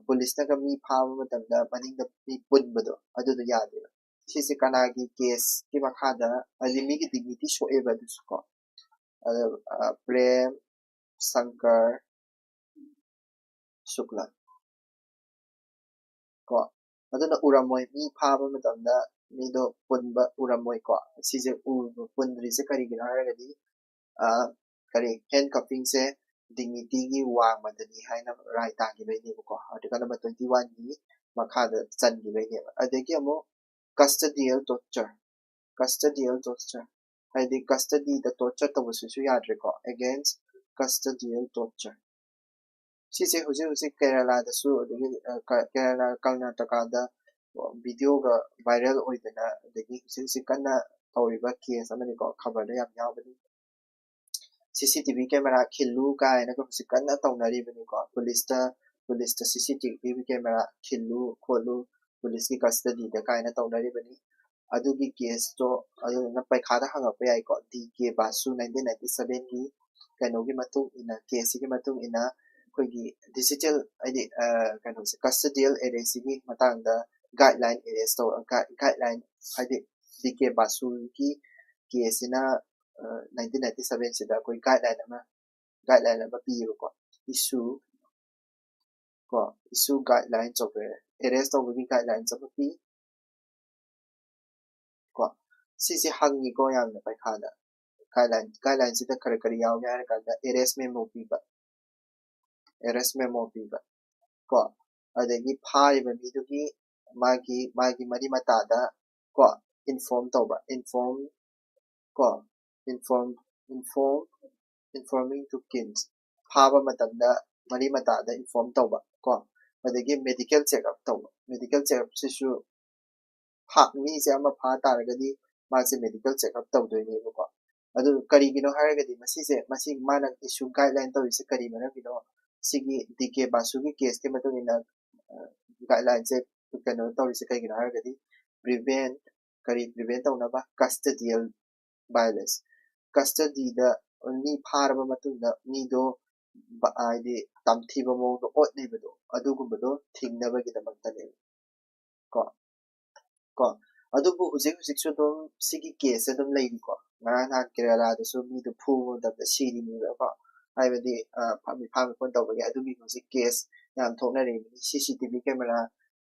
police ꯅꯒ ꯃꯤ ꯐꯥꯕ ꯃꯇꯝꯗ ꯃꯅꯤꯡꯗ ꯃꯤ ꯄꯨꯟꯕꯗꯣ, ꯑꯗꯨꯗꯣ ꯌꯥꯗꯦꯕ꯫ ꯁꯤꯁꯦ ꯀꯅꯥꯒꯤ case ꯀꯤ ꯃꯈꯥꯗ, ꯍꯥꯏꯗꯤ ꯃꯤꯒꯤ dignity ꯁꯣꯛꯑꯦꯕ ꯑꯗꯨꯁꯨ ꯀꯣ꯫ ꯑꯗ ꯄ꯭ꯔꯦꯝ, ꯁꯪꯀꯔ, ꯁꯨꯛꯂꯥ꯫ ꯀꯣ, ꯑꯗꯨꯅ ꯎꯔꯝꯃꯣꯏ, ꯃꯤ ꯐꯥꯕ ꯃꯇꯝꯗ ꯃꯤꯗꯣ ꯄꯨꯟꯕ ꯎꯔꯝꯃꯣꯏꯀꯣ꯫ ꯁꯤꯁꯦ ꯎ-, ꯄꯨꯟꯗ꯭ꯔꯤꯁꯦ ꯀꯔꯤꯒꯤꯅꯣ ꯍꯥꯏꯔꯒꯗꯤ, ꯑ, ꯀꯔꯤ, ꯍꯦꯟ ꯀꯐꯤꯡꯁꯦ ꯗꯤꯒꯅꯤꯇꯤꯒꯤ ꯋꯥꯡꯃꯗꯅꯤ ꯍꯥꯏꯅ ꯔꯥꯏ ꯇꯥꯈꯤꯕꯩꯅꯦꯕꯀꯣ, ꯑꯥꯔꯇꯤꯀꯜ ꯅꯝꯕꯔ ꯇ꯭ꯋꯦꯟꯇꯤ ꯋꯥꯟꯒꯤ ꯃꯈꯥꯗ ꯆꯟꯈꯤꯕꯩꯅꯦꯕ꯫ ꯑꯗꯒꯤ ꯑꯃꯨꯛ custodial torture, custodial torture ꯍꯥꯏꯗꯤ ꯀꯁꯇꯗꯤꯗ ꯇꯣꯔꯆꯔ ꯇꯧꯕꯁꯤꯁꯨ ꯌꯥꯗ꯭ꯔꯦꯀꯣ, against custodial torture꯫ ꯁꯤꯁꯦ ꯍꯧꯖꯤꯛ ꯍꯧꯖꯤꯛ ꯀꯦꯔꯂꯥꯗꯁꯨ, ꯑꯗꯒꯤ, ꯑ, ꯀ-, ꯀꯦꯔꯂꯥ, ꯀꯔꯅꯥꯇꯀꯥꯗ ꯚꯤꯗꯤꯑꯣꯒ ꯚꯥꯏꯔꯦꯜ ꯑꯣꯏꯗꯅ, ꯑꯗꯒꯤ ꯍꯧꯖꯤꯛ ꯍꯧꯖꯤꯛ ꯀꯟꯅ ꯇꯧꯔꯤꯕ ꯀꯦꯁ ꯑꯃꯅꯤꯀꯣ, ꯈꯕꯔꯗ ꯌꯥꯝ ꯌꯥꯎꯕꯅꯤ꯫ ꯁꯤ ꯁꯤ ꯇꯤ ꯚꯤ ꯀꯦꯃꯦꯔꯥ ꯈꯤꯜꯂꯨ ꯀꯥꯏꯅꯒ ꯍꯧꯖꯤꯛ ꯀꯟꯅ ꯇꯧꯅꯔꯤꯕꯅꯤꯀꯣ꯫ ꯄꯨꯂꯤꯁꯇ, ꯄꯨꯂꯤꯁꯇ ꯁꯤ ꯁꯤ ꯇꯤ ꯚꯤ ꯀꯦꯃꯦꯔꯥ ꯈꯤꯜꯂꯨ ꯈꯣꯠꯂꯨ, ꯄꯨꯂꯤꯁꯀꯤ ꯀꯁꯇꯗꯤꯗ ꯀꯥꯏꯅ ꯇꯧꯅꯔꯤꯕꯅꯤ꯫ ꯑꯗꯨꯒꯤ ꯀꯦꯁꯇꯣ ꯑꯗꯨꯗꯨꯅ ꯄꯩꯈꯥꯗ ꯍꯪꯉꯛꯄ ꯌꯥꯏꯀꯣ꯫ ꯗꯤ ꯀꯦ ꯕꯥꯁꯨ ꯅꯥꯏꯟꯇꯤꯟ ꯅꯥꯏꯟꯇꯤ ꯁꯚꯦꯟꯒꯤ ꯀꯩꯅꯣꯒꯤ ꯃꯇꯨꯡ ꯏꯟꯅ, ꯀꯦꯁꯁꯤꯒꯤ ꯃꯇꯨꯡ ꯏꯟꯅ ꯑꯩꯈꯣꯏꯒꯤ ꯗꯤꯖꯤꯇꯦꯜ ꯍꯥꯏꯗꯤ, ꯑ, ꯀꯩꯅꯣꯁꯦ, ꯀꯁꯇꯗꯤꯌꯦꯜ ꯑꯦꯔꯦꯁꯁꯤꯒꯤ ꯃꯇꯥꯡꯗ ꯒꯥꯏꯗꯂꯥꯏꯟ ꯑꯦꯔꯦꯁ ꯇꯧ-, ꯒꯥꯏꯗ-, ꯒꯥꯏꯗꯂꯥꯏꯟ ꯍꯥꯏꯗꯤ ꯗꯤ ꯀꯦ ꯕꯥꯁꯨꯒꯤ ꯀꯦꯁꯁꯤꯅ, ꯑ, ꯅꯥꯏꯟꯇꯤꯟ ꯅꯥꯏꯟꯇꯤ ꯁꯚꯦꯟꯁꯤꯗ ꯑꯩꯈꯣꯏ ꯒꯥꯏꯗꯂꯥꯏꯟ ꯑꯃ, ꯒꯥꯏꯗꯂꯥꯏꯟ ꯑꯃ ꯄꯤꯌꯦꯕꯀꯣ꯫ ꯏꯁꯨ, ꯀꯣ, ꯏꯁꯨ ꯒꯥꯏꯗꯂꯥꯏꯟꯁ ꯑꯣꯐ ꯑꯦꯔꯦꯁ ꯇꯧꯕꯒꯤ ꯒꯥꯏꯗꯂꯥꯏꯟꯁ ꯑꯃ ꯄꯤ꯫ ꯀꯣ, ꯁꯤꯁꯦ ꯍꯪꯉꯤꯀꯣ ꯌꯥꯝꯅ ꯄꯩꯈꯥꯗ꯫ ꯒꯥꯏꯗꯂꯥꯏꯟ, ꯒꯥꯏꯗꯂꯥꯏꯟꯁꯤꯗ ꯀꯔꯤ ꯀꯔꯤ ꯌꯥꯎꯒꯦ ꯍꯥꯏꯔ ꯀꯥꯟꯗ ꯑꯦꯔꯦꯁ ꯃꯦꯃꯣ ꯄꯤꯕ, ꯑꯦꯔꯦꯁ ꯃꯦꯃꯣ ꯄꯤꯕ, ꯀꯣ, ꯑꯗꯒꯤ ꯐꯥꯔꯤꯕ ꯃꯤꯗꯨꯒꯤ ꯃꯥꯒꯤ, ꯃꯥꯒꯤ ꯃꯔꯤ ꯃꯇꯥꯗ, ꯀꯣ, ꯏꯟꯐꯣꯔꯝ ꯇꯧꯕ, ꯏꯟꯐꯣꯔꯝ, ꯀꯣ, inform, inform, informing to kins, ꯐꯥꯕ ꯃꯇꯝꯗ ꯃꯔꯤ ꯃꯇꯥꯗ ꯏꯟꯐꯣꯔꯝ ꯇꯧꯕ, ꯀꯣ, ꯑꯗꯒꯤ ꯃꯦꯗꯤꯀꯦꯜ ꯆꯦꯛꯑꯞ ꯇꯧꯕ꯫ ꯃꯦꯗꯤꯀꯦꯜ ꯆꯦꯛꯑꯞꯁꯤꯁꯨ ꯐꯥ-, ꯃꯤꯁꯦ ꯑꯃ ꯐꯥ ꯇꯥꯔꯒꯗꯤ ꯃꯥꯁꯦ ꯃꯦꯗꯤꯀꯦꯜ ꯆꯦꯛꯑꯞ ꯇꯧꯗꯣꯏꯅꯦꯕꯀꯣ꯫ ꯑꯗꯨ ꯀꯔꯤꯒꯤꯅꯣ ꯍꯥꯏꯔꯒꯗꯤ ꯃꯁꯤꯁꯦ, ꯃꯁꯤ ꯃꯥꯅ ꯏꯁꯨ ꯒꯥꯏꯗꯂꯥꯏꯟ ꯇꯧꯔꯤꯁꯦ ꯀꯔꯤ ꯃꯔꯝꯒꯤꯅꯣ? ꯁꯤꯒꯤ ꯗꯤ ꯀꯦ ꯕꯥꯁꯨꯒꯤ ꯀꯦꯁꯀꯤ ꯃꯇꯨꯡ ꯏꯟꯅ, ꯑ, ꯒꯥꯏꯗꯂꯥꯏꯟꯁꯦ ꯀꯩꯅꯣ ꯇꯧꯔꯤꯁꯦ ꯀꯩꯒꯤꯅꯣ ꯍꯥꯏꯔꯒꯗꯤ ꯄ꯭ꯔꯤꯚꯦꯟ, ꯀꯔꯤ ꯄ꯭ꯔꯤꯚꯦꯟ ꯇꯧꯅꯕ? ꯀꯁꯇꯗꯤꯌꯦꯜ ꯚꯥꯏꯂꯦꯟꯁ꯫ ꯀꯁꯇꯗꯤꯗ ꯃꯤ ꯐꯥꯔꯕ ꯃꯇꯨꯡꯗ ꯃꯤꯗꯣ ꯕ-, ꯍꯥꯏꯗꯤ ꯇꯝꯊꯤꯕ ꯃꯑꯣꯡꯗ ꯑꯣꯠꯂꯤꯕꯗꯣ, ꯑꯗꯨꯒꯨꯝꯕꯗꯣ ꯊꯤꯡꯅꯕꯒꯤꯗꯃꯛꯇꯅꯦꯕ꯫ ꯀꯣ, ꯀꯣ꯫ ꯑꯗꯨꯕꯨ ꯍꯧꯖꯤꯛ ꯍꯧꯖꯤꯛꯁꯨ ꯑꯗꯨꯝ ꯁꯤꯒꯤ ꯀꯦꯁꯁꯦ ꯑꯗꯨꯝ ꯂꯩꯔꯤꯀꯣ꯫ ꯉꯔꯥꯡ ꯅꯍꯥꯟ ꯀꯦꯔꯂꯥꯗꯁꯨ ꯃꯤꯗꯣ ꯐꯨꯕ ꯃꯇꯝꯗ ꯁꯤꯔꯤꯅꯦꯕꯀꯣ꯫ ꯍꯥꯏꯕꯗꯤ, ꯑ, ꯐꯥ-, ꯃꯤꯐꯥ ꯃꯤꯄꯨꯟ ꯇꯧꯕꯒꯤ ꯑꯗꯨꯒꯤ ꯍꯧꯖꯤꯛ ꯀꯦꯁ ꯌꯥꯝ ꯊꯣꯛꯅꯔꯤꯕꯅꯤ꯫ ꯁꯤ ꯁꯤ ꯇꯤ ꯚꯤ ꯀꯦꯃꯦꯔꯥ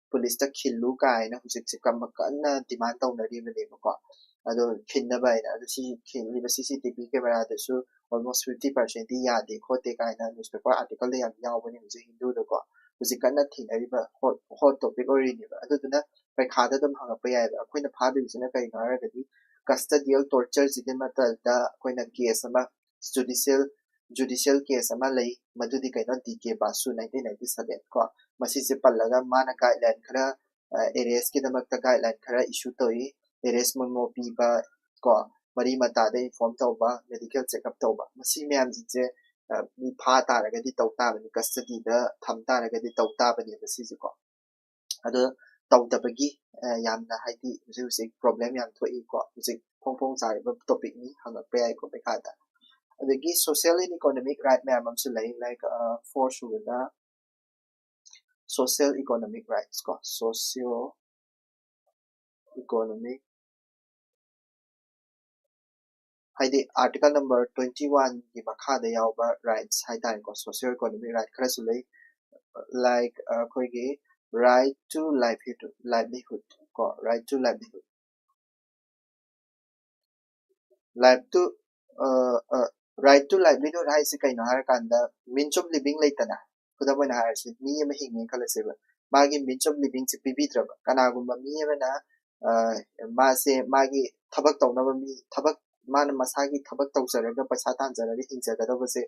ꯄꯨꯂꯤꯁꯇ ꯈꯤꯜꯂꯨ ꯀꯥꯏꯅ ꯍꯧꯖꯤꯛꯁꯦ ꯀꯝ-, ꯀꯟꯅ ꯗꯤꯃꯥꯟ ꯇꯧꯅꯔꯤꯕꯅꯦꯕꯀꯣ꯫ ꯑꯗꯣ ꯈꯤꯟꯅꯕ ꯍꯥꯏꯅ, ꯑꯗꯣ ꯁꯤ ꯈꯤꯜꯂꯤꯕ ꯁꯤ ꯁꯤ ꯇꯤ ꯚꯤ ꯀꯦꯃꯦꯔꯥꯗꯁꯨ almost fifty percent ꯇꯤ ꯌꯥꯗꯦ ꯈꯣꯠꯇꯦ ꯀꯥꯏꯅ ꯅ꯭ꯌꯨꯁꯄꯦꯄꯔ ꯑꯥꯔꯇꯤꯀꯜꯗ ꯌꯥꯝ ꯌꯥꯎꯕꯅꯦ ꯍꯧꯖꯤꯛ ꯍꯤꯟꯗꯨꯗꯀꯣ꯫ ꯍꯧꯖꯤꯛ ꯀꯟꯅ ꯊꯦꯡꯅꯔꯤꯕ ꯍꯣꯠ, ꯍꯣꯠ ꯇꯣꯄꯤꯛ ꯑꯣꯏꯔꯤꯅꯦꯕ꯫ ꯑꯗꯨꯗꯨꯅ ꯄꯩꯈꯥꯗ ꯑꯗꯨꯝ ꯍꯪꯉꯛꯄ ꯌꯥꯏꯕ꯫ ꯑꯩꯈꯣꯏꯅ ꯐꯥꯗꯣꯏꯁꯤꯅ ꯀꯩꯅꯣ ꯍꯥꯏꯔꯒꯗꯤ, custodial torture ꯁꯤꯒꯤ ꯃꯇꯝꯗ ꯑꯩꯈꯣꯏꯅ ꯀꯦꯁ ꯑꯃ, ꯖꯨꯗꯤꯁꯤꯌꯦꯜ, ꯖꯨꯗꯤꯁꯤꯌꯦꯜ ꯀꯦꯁ ꯑꯃ ꯂꯩ, ꯃꯗꯨꯗꯤ ꯀꯩꯅꯣ, D K ꯕꯥꯁꯨ, nineteen ninety seven ꯀꯣ, ꯃꯁꯤꯁꯦ ꯄꯜꯂꯒ ꯃꯥꯅ ꯒꯥꯏꯗꯂꯥꯏꯟ ꯈꯔ, ꯑꯦꯔꯦꯁꯀꯤꯗꯃꯛꯇ ꯒꯥꯏꯗꯂꯥꯏꯟ ꯈꯔ ꯏꯁꯨ ꯇꯧꯏ꯫ ꯑꯦꯔꯦꯁ ꯃꯦꯃꯣ ꯄꯤꯕ ꯀꯣ, ꯃꯔꯤ ꯃꯇꯥꯗ ꯏꯟꯐꯣꯔꯝ ꯇꯧꯕ, ꯃꯦꯗꯤꯀꯦꯜ ꯆꯦꯛꯑꯞ ꯇꯧꯕ, ꯃꯁꯤ ꯃꯌꯥꯝꯁꯤꯡꯁꯦ, ꯑ, ꯃꯤ ꯐꯥ ꯇꯥꯔꯒꯗꯤ ꯇꯧ ꯇꯥꯕꯅꯤ, ꯀꯁꯇꯗꯤꯗ ꯊꯝ ꯇꯥꯔꯒꯗꯤ ꯇꯧ ꯇꯥꯕꯅꯦꯕ ꯁꯤꯁꯦꯀꯣ꯫ ꯑꯗꯣ ꯇꯧꯗꯕꯒꯤ, ꯑ, ꯌꯥꯝꯅ ꯍꯥꯏꯗꯤ ꯍꯧꯖꯤꯛ ꯍꯧꯖꯤꯛ ꯄ꯭ꯔꯣꯕ꯭ꯂꯦꯝ ꯌꯥꯝ ꯊꯣꯛꯏꯀꯣ, ꯍꯧꯖꯤꯛ ꯐꯣꯡ ꯐꯣꯡ ꯁꯥꯔꯤꯕ ꯇꯣꯄꯤꯛꯅꯤ, ꯍꯪꯉꯛꯄ ꯌꯥꯏꯀꯣ ꯄꯩꯈꯥꯗ꯫ ꯑꯗꯒꯤ social and economic right ꯃꯌꯥꯝ ꯑꯃꯁꯨ ꯂꯩ, ꯂꯥꯏꯛ, ꯑ, ꯐꯣꯔ ꯁꯨꯕꯗ social economic rights ꯀꯣ, social economic, ꯍꯥꯏꯗꯤ ꯑꯥꯔꯇꯤꯀꯜ ꯅꯝꯕꯔ ꯇ꯭ꯋꯦꯟꯇꯤ ꯋꯥꯟꯒꯤ ꯃꯈꯥꯗ ꯌꯥꯎꯕ ꯔꯥꯏꯠꯁ ꯍꯥꯏꯇꯥꯔꯦꯀꯣ, social economic right ꯈꯔꯁꯨ ꯂꯩ, ꯂꯥꯏꯛ ꯑꯩꯈꯣꯏꯒꯤ right to livelihood, livelihood ꯀꯣ, right to livelihood, right to, right to livelihood ꯍꯥꯏꯁꯤ ꯀꯩꯅꯣ ꯍꯥꯏꯔꯀꯥꯟꯗ, means of living ꯂꯩꯇꯅ, ꯈꯨꯗꯝ ꯑꯣꯏꯅ ꯍꯥꯏꯔꯁꯤ, ꯃꯤ ꯑꯃ ꯍꯤꯡꯉꯦ ꯈꯜꯂꯁꯦꯕ, ꯃꯥꯒꯤ means of livingꯁꯦ ꯄꯤꯕꯤꯗ꯭ꯔꯕ, ꯀꯅꯥꯒꯨꯝꯕ ꯃꯤ ꯑꯃꯅ, ꯑ, ꯃꯥꯁꯦ ꯃꯥꯒꯤ ꯊꯕꯛ ꯇꯧꯅꯕ ꯃꯤ, ꯊꯕꯛ, ꯃꯥꯅ ꯃꯁꯥꯒꯤ ꯊꯕꯛ ꯇꯧꯖꯔꯒ ꯄꯩꯁꯥ ꯇꯥꯟꯖꯔꯒ ꯍꯤꯡꯖꯒꯗꯧꯕꯁꯦ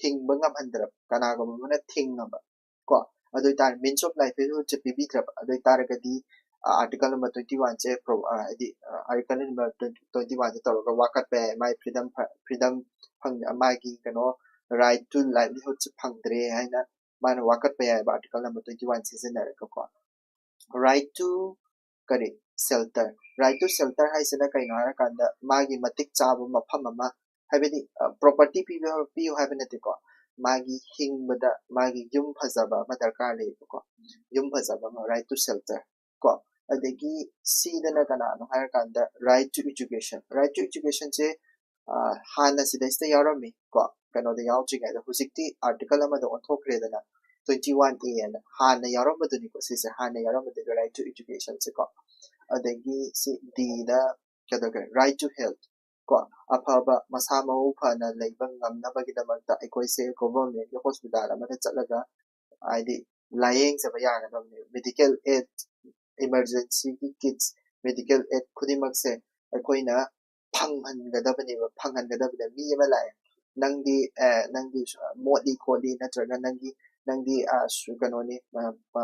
ꯍꯤꯡꯕ ꯉꯝꯍꯟꯗ꯭ꯔꯕ, ꯀꯅꯥꯒꯨꯝꯕ ꯑꯃꯅ ꯊꯤꯡꯉꯕ ꯀꯣ, ꯑꯗꯨ ꯑꯣꯏꯇꯥꯔꯗꯤ means of livelihoodꯁꯦ ꯄꯤꯕꯤꯗ꯭ꯔꯕ, ꯑꯗꯨ ꯑꯣꯏꯇꯥꯔꯒꯗꯤ, ꯑ, ꯑꯥꯔꯇꯤꯀꯜ ꯅꯝꯕꯔ ꯇ꯭ꯋꯦꯟꯇꯤ ꯋꯥꯟꯁꯦ ꯄ꯭ꯔꯣ-, ꯑ, ꯍꯥꯏꯗꯤ, ꯑ, ꯑꯥꯔꯇꯤꯀꯜ ꯅꯝꯕꯔ ꯇ꯭ꯋꯦꯟꯇꯤ ꯋꯥꯟꯁꯦ ꯇꯧꯔꯒ ꯋꯥꯀꯠꯄ ꯌꯥꯏ, ꯃꯥꯒꯤ freedom ꯐ-, freedom ꯐꯪ-, ꯃꯥꯒꯤ ꯀꯩꯅꯣ, right to livelihoodꯁꯦ ꯐꯪꯗ꯭ꯔꯦ ꯍꯥꯏꯅ ꯃꯥꯅ ꯋꯥꯀꯠꯄ ꯌꯥꯏꯑꯕ, ꯑꯥꯔꯇꯤꯀꯜ ꯅꯝꯕꯔ ꯇ꯭ꯋꯦꯟꯇꯤ ꯋꯥꯟ ꯁꯤꯖꯤꯟꯅꯔꯒꯀꯣ꯫ Right to, ꯀꯔꯤ, shelter, right to shelter ꯍꯥꯏꯁꯤꯅ ꯀꯩꯅꯣ ꯍꯥꯏꯔꯀꯥꯟꯗ, ꯃꯥꯒꯤ ꯃꯇꯤꯛ ꯆꯥꯕ ꯃꯐꯝ ꯑꯃ, ꯍꯥꯏꯕꯗꯤ, ꯑ, ꯄ꯭ꯔꯣꯄꯔꯇꯤ ꯄꯤꯕ, ꯄꯤꯌꯨ ꯍꯥꯏꯕ ꯅꯠꯇꯦꯀꯣ, ꯃꯥꯒꯤ ꯍꯤꯡꯕꯗ ꯃꯥꯒꯤ ꯌꯨꯝ ꯐꯖꯕ ꯑꯃ ꯗꯔꯀꯥꯔ ꯂꯩꯌꯦꯕꯀꯣ, ꯌꯨꯝ ꯐꯖꯕ ꯑꯃ, right to shelter ꯀꯣ꯫ ꯑꯗꯒꯤ ꯁꯤꯗꯅ ꯀꯅꯥꯅꯣ ꯍꯥꯏꯔꯀꯥꯟꯗ, right to education, right to educationꯁꯦ, ꯑ, ꯍꯥꯟꯅ ꯁꯤꯗꯩꯁꯤꯗ ꯌꯥꯎꯔꯝꯃꯤ ꯀꯣ, ꯀꯩꯅꯣꯗ ꯌꯥꯎꯗ꯭ꯔꯤꯉꯩꯗ, ꯍꯧꯖꯤꯛꯇꯤ ꯑꯥꯔꯇꯤꯀꯜ ꯑꯃꯗ ꯑꯣꯟꯊꯣꯛꯈ꯭ꯔꯦꯗꯅ, twenty one A ꯑꯅ ꯍꯥꯟꯅ ꯌꯥꯎꯔꯝꯕꯗꯨꯅꯤꯀꯣ꯫ ꯁꯤꯁꯦ ꯍꯥꯟꯅ ꯌꯥꯎꯔꯝꯕꯗꯨꯅꯤ, right to education ꯁꯦꯀꯣ꯫ ꯑꯗꯒꯤ ꯁꯤ Dꯗ ꯀꯩꯗꯧꯒꯦ, right to health ꯀꯣ꯫ ꯑꯐꯕ, ꯃꯁꯥ ꯃꯎ ꯐꯅ ꯂꯩꯕ ꯉꯝꯅꯕꯒꯤꯗꯃꯛꯇ ꯑꯩꯈꯣꯏꯁꯦ government ꯀꯤ hospital ꯑꯃꯗ ꯆꯠꯂꯒ, ꯍꯥꯏꯗꯤ, ꯂꯥꯌꯦꯡꯖꯕ ꯌꯥꯒꯗꯕꯅꯦ꯫ Medical aid, emergency ꯒꯤ kits, medical aid ꯈꯨꯗꯤꯡꯃꯛꯁꯦ ꯑꯩꯈꯣꯏꯅ ꯐꯪꯍꯟꯒꯗꯕꯅꯦꯕ, ꯐꯪꯍꯟꯒꯗꯕꯅꯦ꯫ ꯃꯤ ꯑꯃ ꯂꯥꯛꯑꯦ, ꯅꯪꯗꯤ, ꯑꯦ, ꯅꯪꯗꯤ ꯁ-, ꯃꯣꯠꯂꯤ ꯈꯣꯠꯂꯤ, ꯅꯠꯇ꯭ꯔꯒ ꯅꯪꯒꯤ, ꯅꯪꯗꯤ, ꯑ, ꯁ-, ꯀꯩꯅꯣꯅꯤ, ꯑ, ꯑ,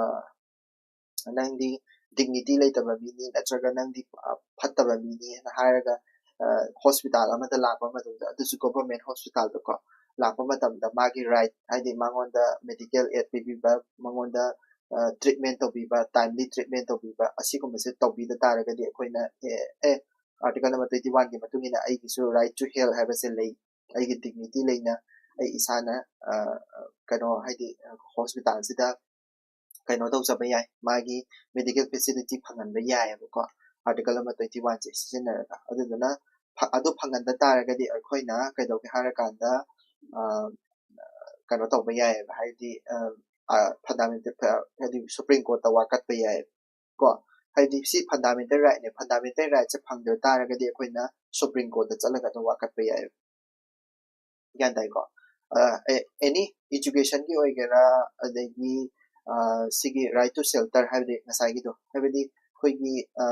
ꯅꯪꯗꯤ dignity ꯂꯩꯇꯕ ꯃꯤꯅꯤ, ꯅꯠꯇ꯭ꯔꯒ ꯅꯪꯗꯤ, ꯑ, ꯐꯠꯇꯕ ꯃꯤꯅꯤ ꯍꯥꯏꯅ ꯍꯥꯏꯔꯒ, ꯑ, hospital ꯑꯃꯗ ꯂꯥꯛꯄ ꯃꯇꯝꯗ, ꯑꯗꯨꯁꯨ government hospital ꯗꯀꯣ, ꯂꯥꯛꯄ ꯃꯇꯝꯗ ꯃꯥꯒꯤ right, ꯍꯥꯏꯗꯤ ꯃꯉꯣꯟꯗ medical aid ꯄꯤꯕꯤꯕ, ꯃꯉꯣꯟꯗ, ꯑ, treatment ꯇꯧꯕꯤꯕ, timely treatment ꯇꯧꯕꯤꯕ, ꯑꯁꯤꯒꯨꯝꯕꯁꯦ ꯇꯧꯕꯤꯗ ꯇꯥꯔꯒꯗꯤ ꯑꯩꯈꯣꯏꯅ, ꯑꯦ, ꯑꯦ, article number twenty one ꯒꯤ ꯃꯇꯨꯡ ꯏꯟꯅ ꯑꯩꯒꯤꯁꯨ right to health ꯍꯥꯏꯕꯁꯦ ꯂꯩ, ꯑꯩꯒꯤ dignity ꯂꯩꯅ ꯑꯩ ꯏꯁꯥꯅ, ꯑ, ꯀꯩꯅꯣ, ꯍꯥꯏꯗꯤ, ꯑ, hospital ꯁꯤꯗ ꯀꯩꯅꯣ ꯇꯧꯖꯕ ꯌꯥꯏ, ꯃꯥꯒꯤ medical facility ꯐꯪꯍꯟꯕ ꯌꯥꯏꯑꯕꯀꯣ, article number twenty one ꯁꯦ ꯁꯤꯖꯤꯟꯅꯔꯒ꯫ ꯑꯗꯨꯗꯨꯅ ꯐ-, ꯑꯗꯨ ꯐꯪꯍꯟꯕ ꯇꯥꯔꯒꯗꯤ ꯑꯩꯈꯣꯏꯅ ꯀꯩꯗꯧꯒꯦ ꯍꯥꯏꯔꯀꯥꯟꯗ, ꯑ, ꯀꯩꯅꯣ ꯇꯧꯕ ꯌꯥꯏꯑꯕ, ꯍꯥꯏꯗꯤ, ꯑ, ꯑ, fundamental, ꯑ, ꯍꯥꯏꯗꯤ Supreme Court ꯇ ꯋꯥꯀꯠꯄ ꯌꯥꯏꯑꯕ ꯀꯣ꯫ ꯍꯥꯏꯗꯤ ꯁꯤ fundamental right ꯅꯦ, fundamental right ꯁꯦ ꯐꯪꯗ ꯇꯥꯔꯒꯗꯤ ꯑꯩꯈꯣꯏꯅ Supreme Court ꯇ ꯆꯠꯂꯒ ꯑꯗꯨꯝ ꯋꯥꯀꯠꯄ ꯌꯥꯏꯑꯕ꯫ ꯒ꯭ꯌꯥꯟ ꯇꯥꯏꯀꯣ? ꯑ, ꯑꯦ-, any education ꯒꯤ ꯑꯣꯏꯒꯦꯔꯥ, ꯑꯗꯒꯤ, ꯑ, ꯁꯤꯒꯤ right to shelter ꯍꯥꯏꯕꯗꯤ ꯉꯁꯥꯏꯒꯤꯗꯣ, ꯍꯥꯏꯕꯗꯤ ꯑꯩꯈꯣꯏꯒꯤ, ꯑ,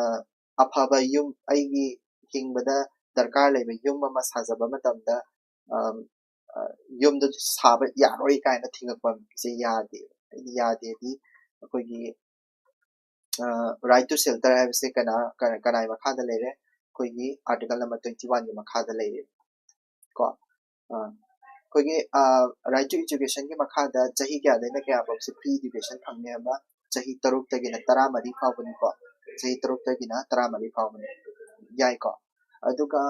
ꯑꯐꯕ ꯌꯨꯝ, ꯑꯩꯒꯤ ꯍꯤꯡꯕꯗ ꯗꯔꯀꯥꯔ ꯂꯩꯕ ꯌꯨꯝ ꯑꯃ ꯁꯥꯖꯕ ꯃꯇꯝꯗ, ꯑꯝ, ꯑ, ꯌꯨꯝꯗꯨ ꯁꯥꯕ ꯌꯥꯔꯣꯏ ꯀꯥꯏꯅ ꯊꯤꯡꯉꯛꯄꯁꯦ ꯌꯥꯗꯦ꯫ ꯌꯥꯗꯦꯗꯤ ꯑꯩꯈꯣꯏꯒꯤ, ꯑ, right to shelter ꯍꯥꯏꯕꯁꯦ ꯀꯅꯥ, ꯀ-, ꯀꯅꯥꯒꯤ ꯃꯈꯥꯗ ꯂꯩꯔꯦ? ꯑꯩꯈꯣꯏꯒꯤ article number twenty one ꯒꯤ ꯃꯈꯥꯗ ꯂꯩꯔꯦ ꯀꯣ꯫ ꯑ, ꯑꯩꯈꯣꯏꯒꯤ, ꯑ, right to education ꯒꯤ ꯃꯈꯥꯗ ꯆꯍꯤ ꯀꯌꯥꯗꯩꯅ ꯀꯌꯥ ꯐꯥꯎꯁꯦ free education ꯐꯪꯅꯤ ꯍꯥꯏꯕ? ꯆꯍꯤ ꯇꯔꯨꯛꯇꯒꯤꯅ ꯇꯔꯥꯃꯔꯤ ꯐꯥꯎꯕꯅꯤꯀꯣ꯫ ꯆꯍꯤ ꯇꯔꯨꯛꯇꯒꯤꯅ ꯇꯔꯥꯃꯔꯤ ꯐꯥꯎꯕꯅꯤ꯫ ꯌꯥꯏꯀꯣ? ꯑꯗꯨꯒ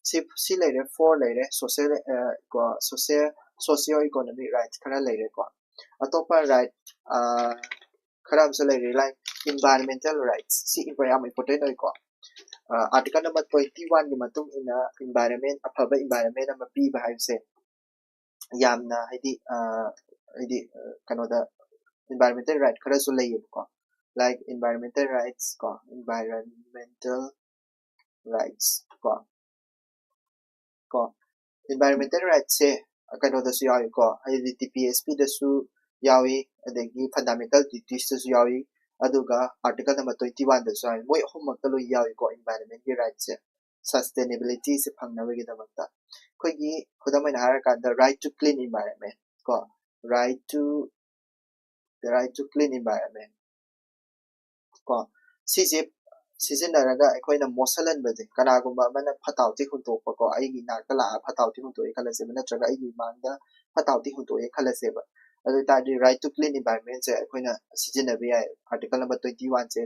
ꯁꯤ, ꯁꯤ ꯂꯩꯔꯦ, four ꯂꯩꯔꯦ, social, ꯑ, ꯀꯣ, social, socio economic rights ꯈꯔ ꯂꯩꯔꯦꯀꯣ꯫ ꯑꯇꯣꯞꯄ right, ꯑ, ꯈꯔ ꯑꯃꯁꯨ ꯂꯩꯔꯦ, like environmental rights꯫ ꯁꯤ ꯌꯥꯝ important ꯑꯣꯏꯀꯣ꯫ ꯑ, article number twenty one ꯒꯤ ꯃꯇꯨꯡ ꯏꯟꯅ environment, ꯑꯐꯕ environment ꯑꯃ ꯄꯤꯕ ꯍꯥꯏꯕꯁꯦ ꯌꯥꯝꯅ, ꯍꯥꯏꯗꯤ, ꯑ, ꯍꯥꯏꯗꯤ ꯀꯩꯅꯣꯗ environmental right ꯈꯔꯁꯨ ꯂꯩꯌꯦꯕꯀꯣ, like environmental rights ꯀꯣ, environmental rights ꯀꯣ ꯀꯣ environmental rightꯁꯦ ꯀꯩꯅꯣꯗꯁꯨ ꯌꯥꯎꯏꯀꯣ, ꯍꯥꯏꯗꯤ ꯇꯤ ꯄꯤ ꯑꯦꯁ ꯄꯤꯗꯁꯨ ꯌꯥꯎꯏ, ꯑꯗꯒꯤ fundamental dutiesꯇꯁꯨ ꯌꯥꯎꯏ, ꯑꯗꯨꯒ article number twenty oneꯗꯁꯨ ꯌꯥꯎꯏ꯫ ꯃꯣꯏ ꯑꯍꯨꯝꯃꯛꯇ ꯂꯣꯏ ꯌꯥꯎꯏꯀꯣ environmentꯀꯤ rightꯁꯦ, sustainabilityꯁꯦ ꯐꯪꯅꯕꯒꯤꯗꯃꯛꯇ꯫ ꯑꯩꯈꯣꯏꯒꯤ ꯈꯨꯗꯝ ꯑꯣꯏꯅ ꯍꯥꯏꯔꯀꯥꯟꯗ right to clean environment ꯀꯣ, right to the right to clean environment ꯀꯣ, ꯁꯤꯁꯦ ꯁꯤꯖꯤꯟꯅꯔꯒ ꯑꯩꯈꯣꯏꯅ ꯃꯣꯠꯁꯜꯍꯟꯕꯁꯦ, ꯀꯅꯥꯒꯨꯝꯕ ꯑꯃꯅ ꯐꯠꯇ ꯍꯥꯎꯊꯤ ꯍꯨꯟꯇꯣꯛꯄꯀꯣ, ꯑꯩꯒꯤ ꯏꯅꯥꯛꯇ ꯂꯥꯛꯑꯒ ꯐꯠꯇ ꯍꯥꯎꯊꯤ ꯍꯨꯟꯇꯣꯛꯑꯦ ꯈꯜꯂꯁꯦꯕ, ꯅꯠꯇ꯭ꯔꯒ ꯑꯩꯒꯤ ꯏꯃꯥꯡꯗ ꯐꯠꯇ ꯍꯥꯎꯊꯤ ꯍꯨꯟꯇꯣꯛꯑꯦ ꯈꯜꯂꯁꯦꯕ, ꯑꯗꯨ ꯑꯣꯏ ꯇꯥꯔꯗꯤ right to clean environmentꯁꯦ ꯑꯩꯈꯣꯏꯅ ꯁꯤꯖꯤꯟꯅꯕ ꯌꯥꯏ꯫ Article number twenty oneꯁꯦ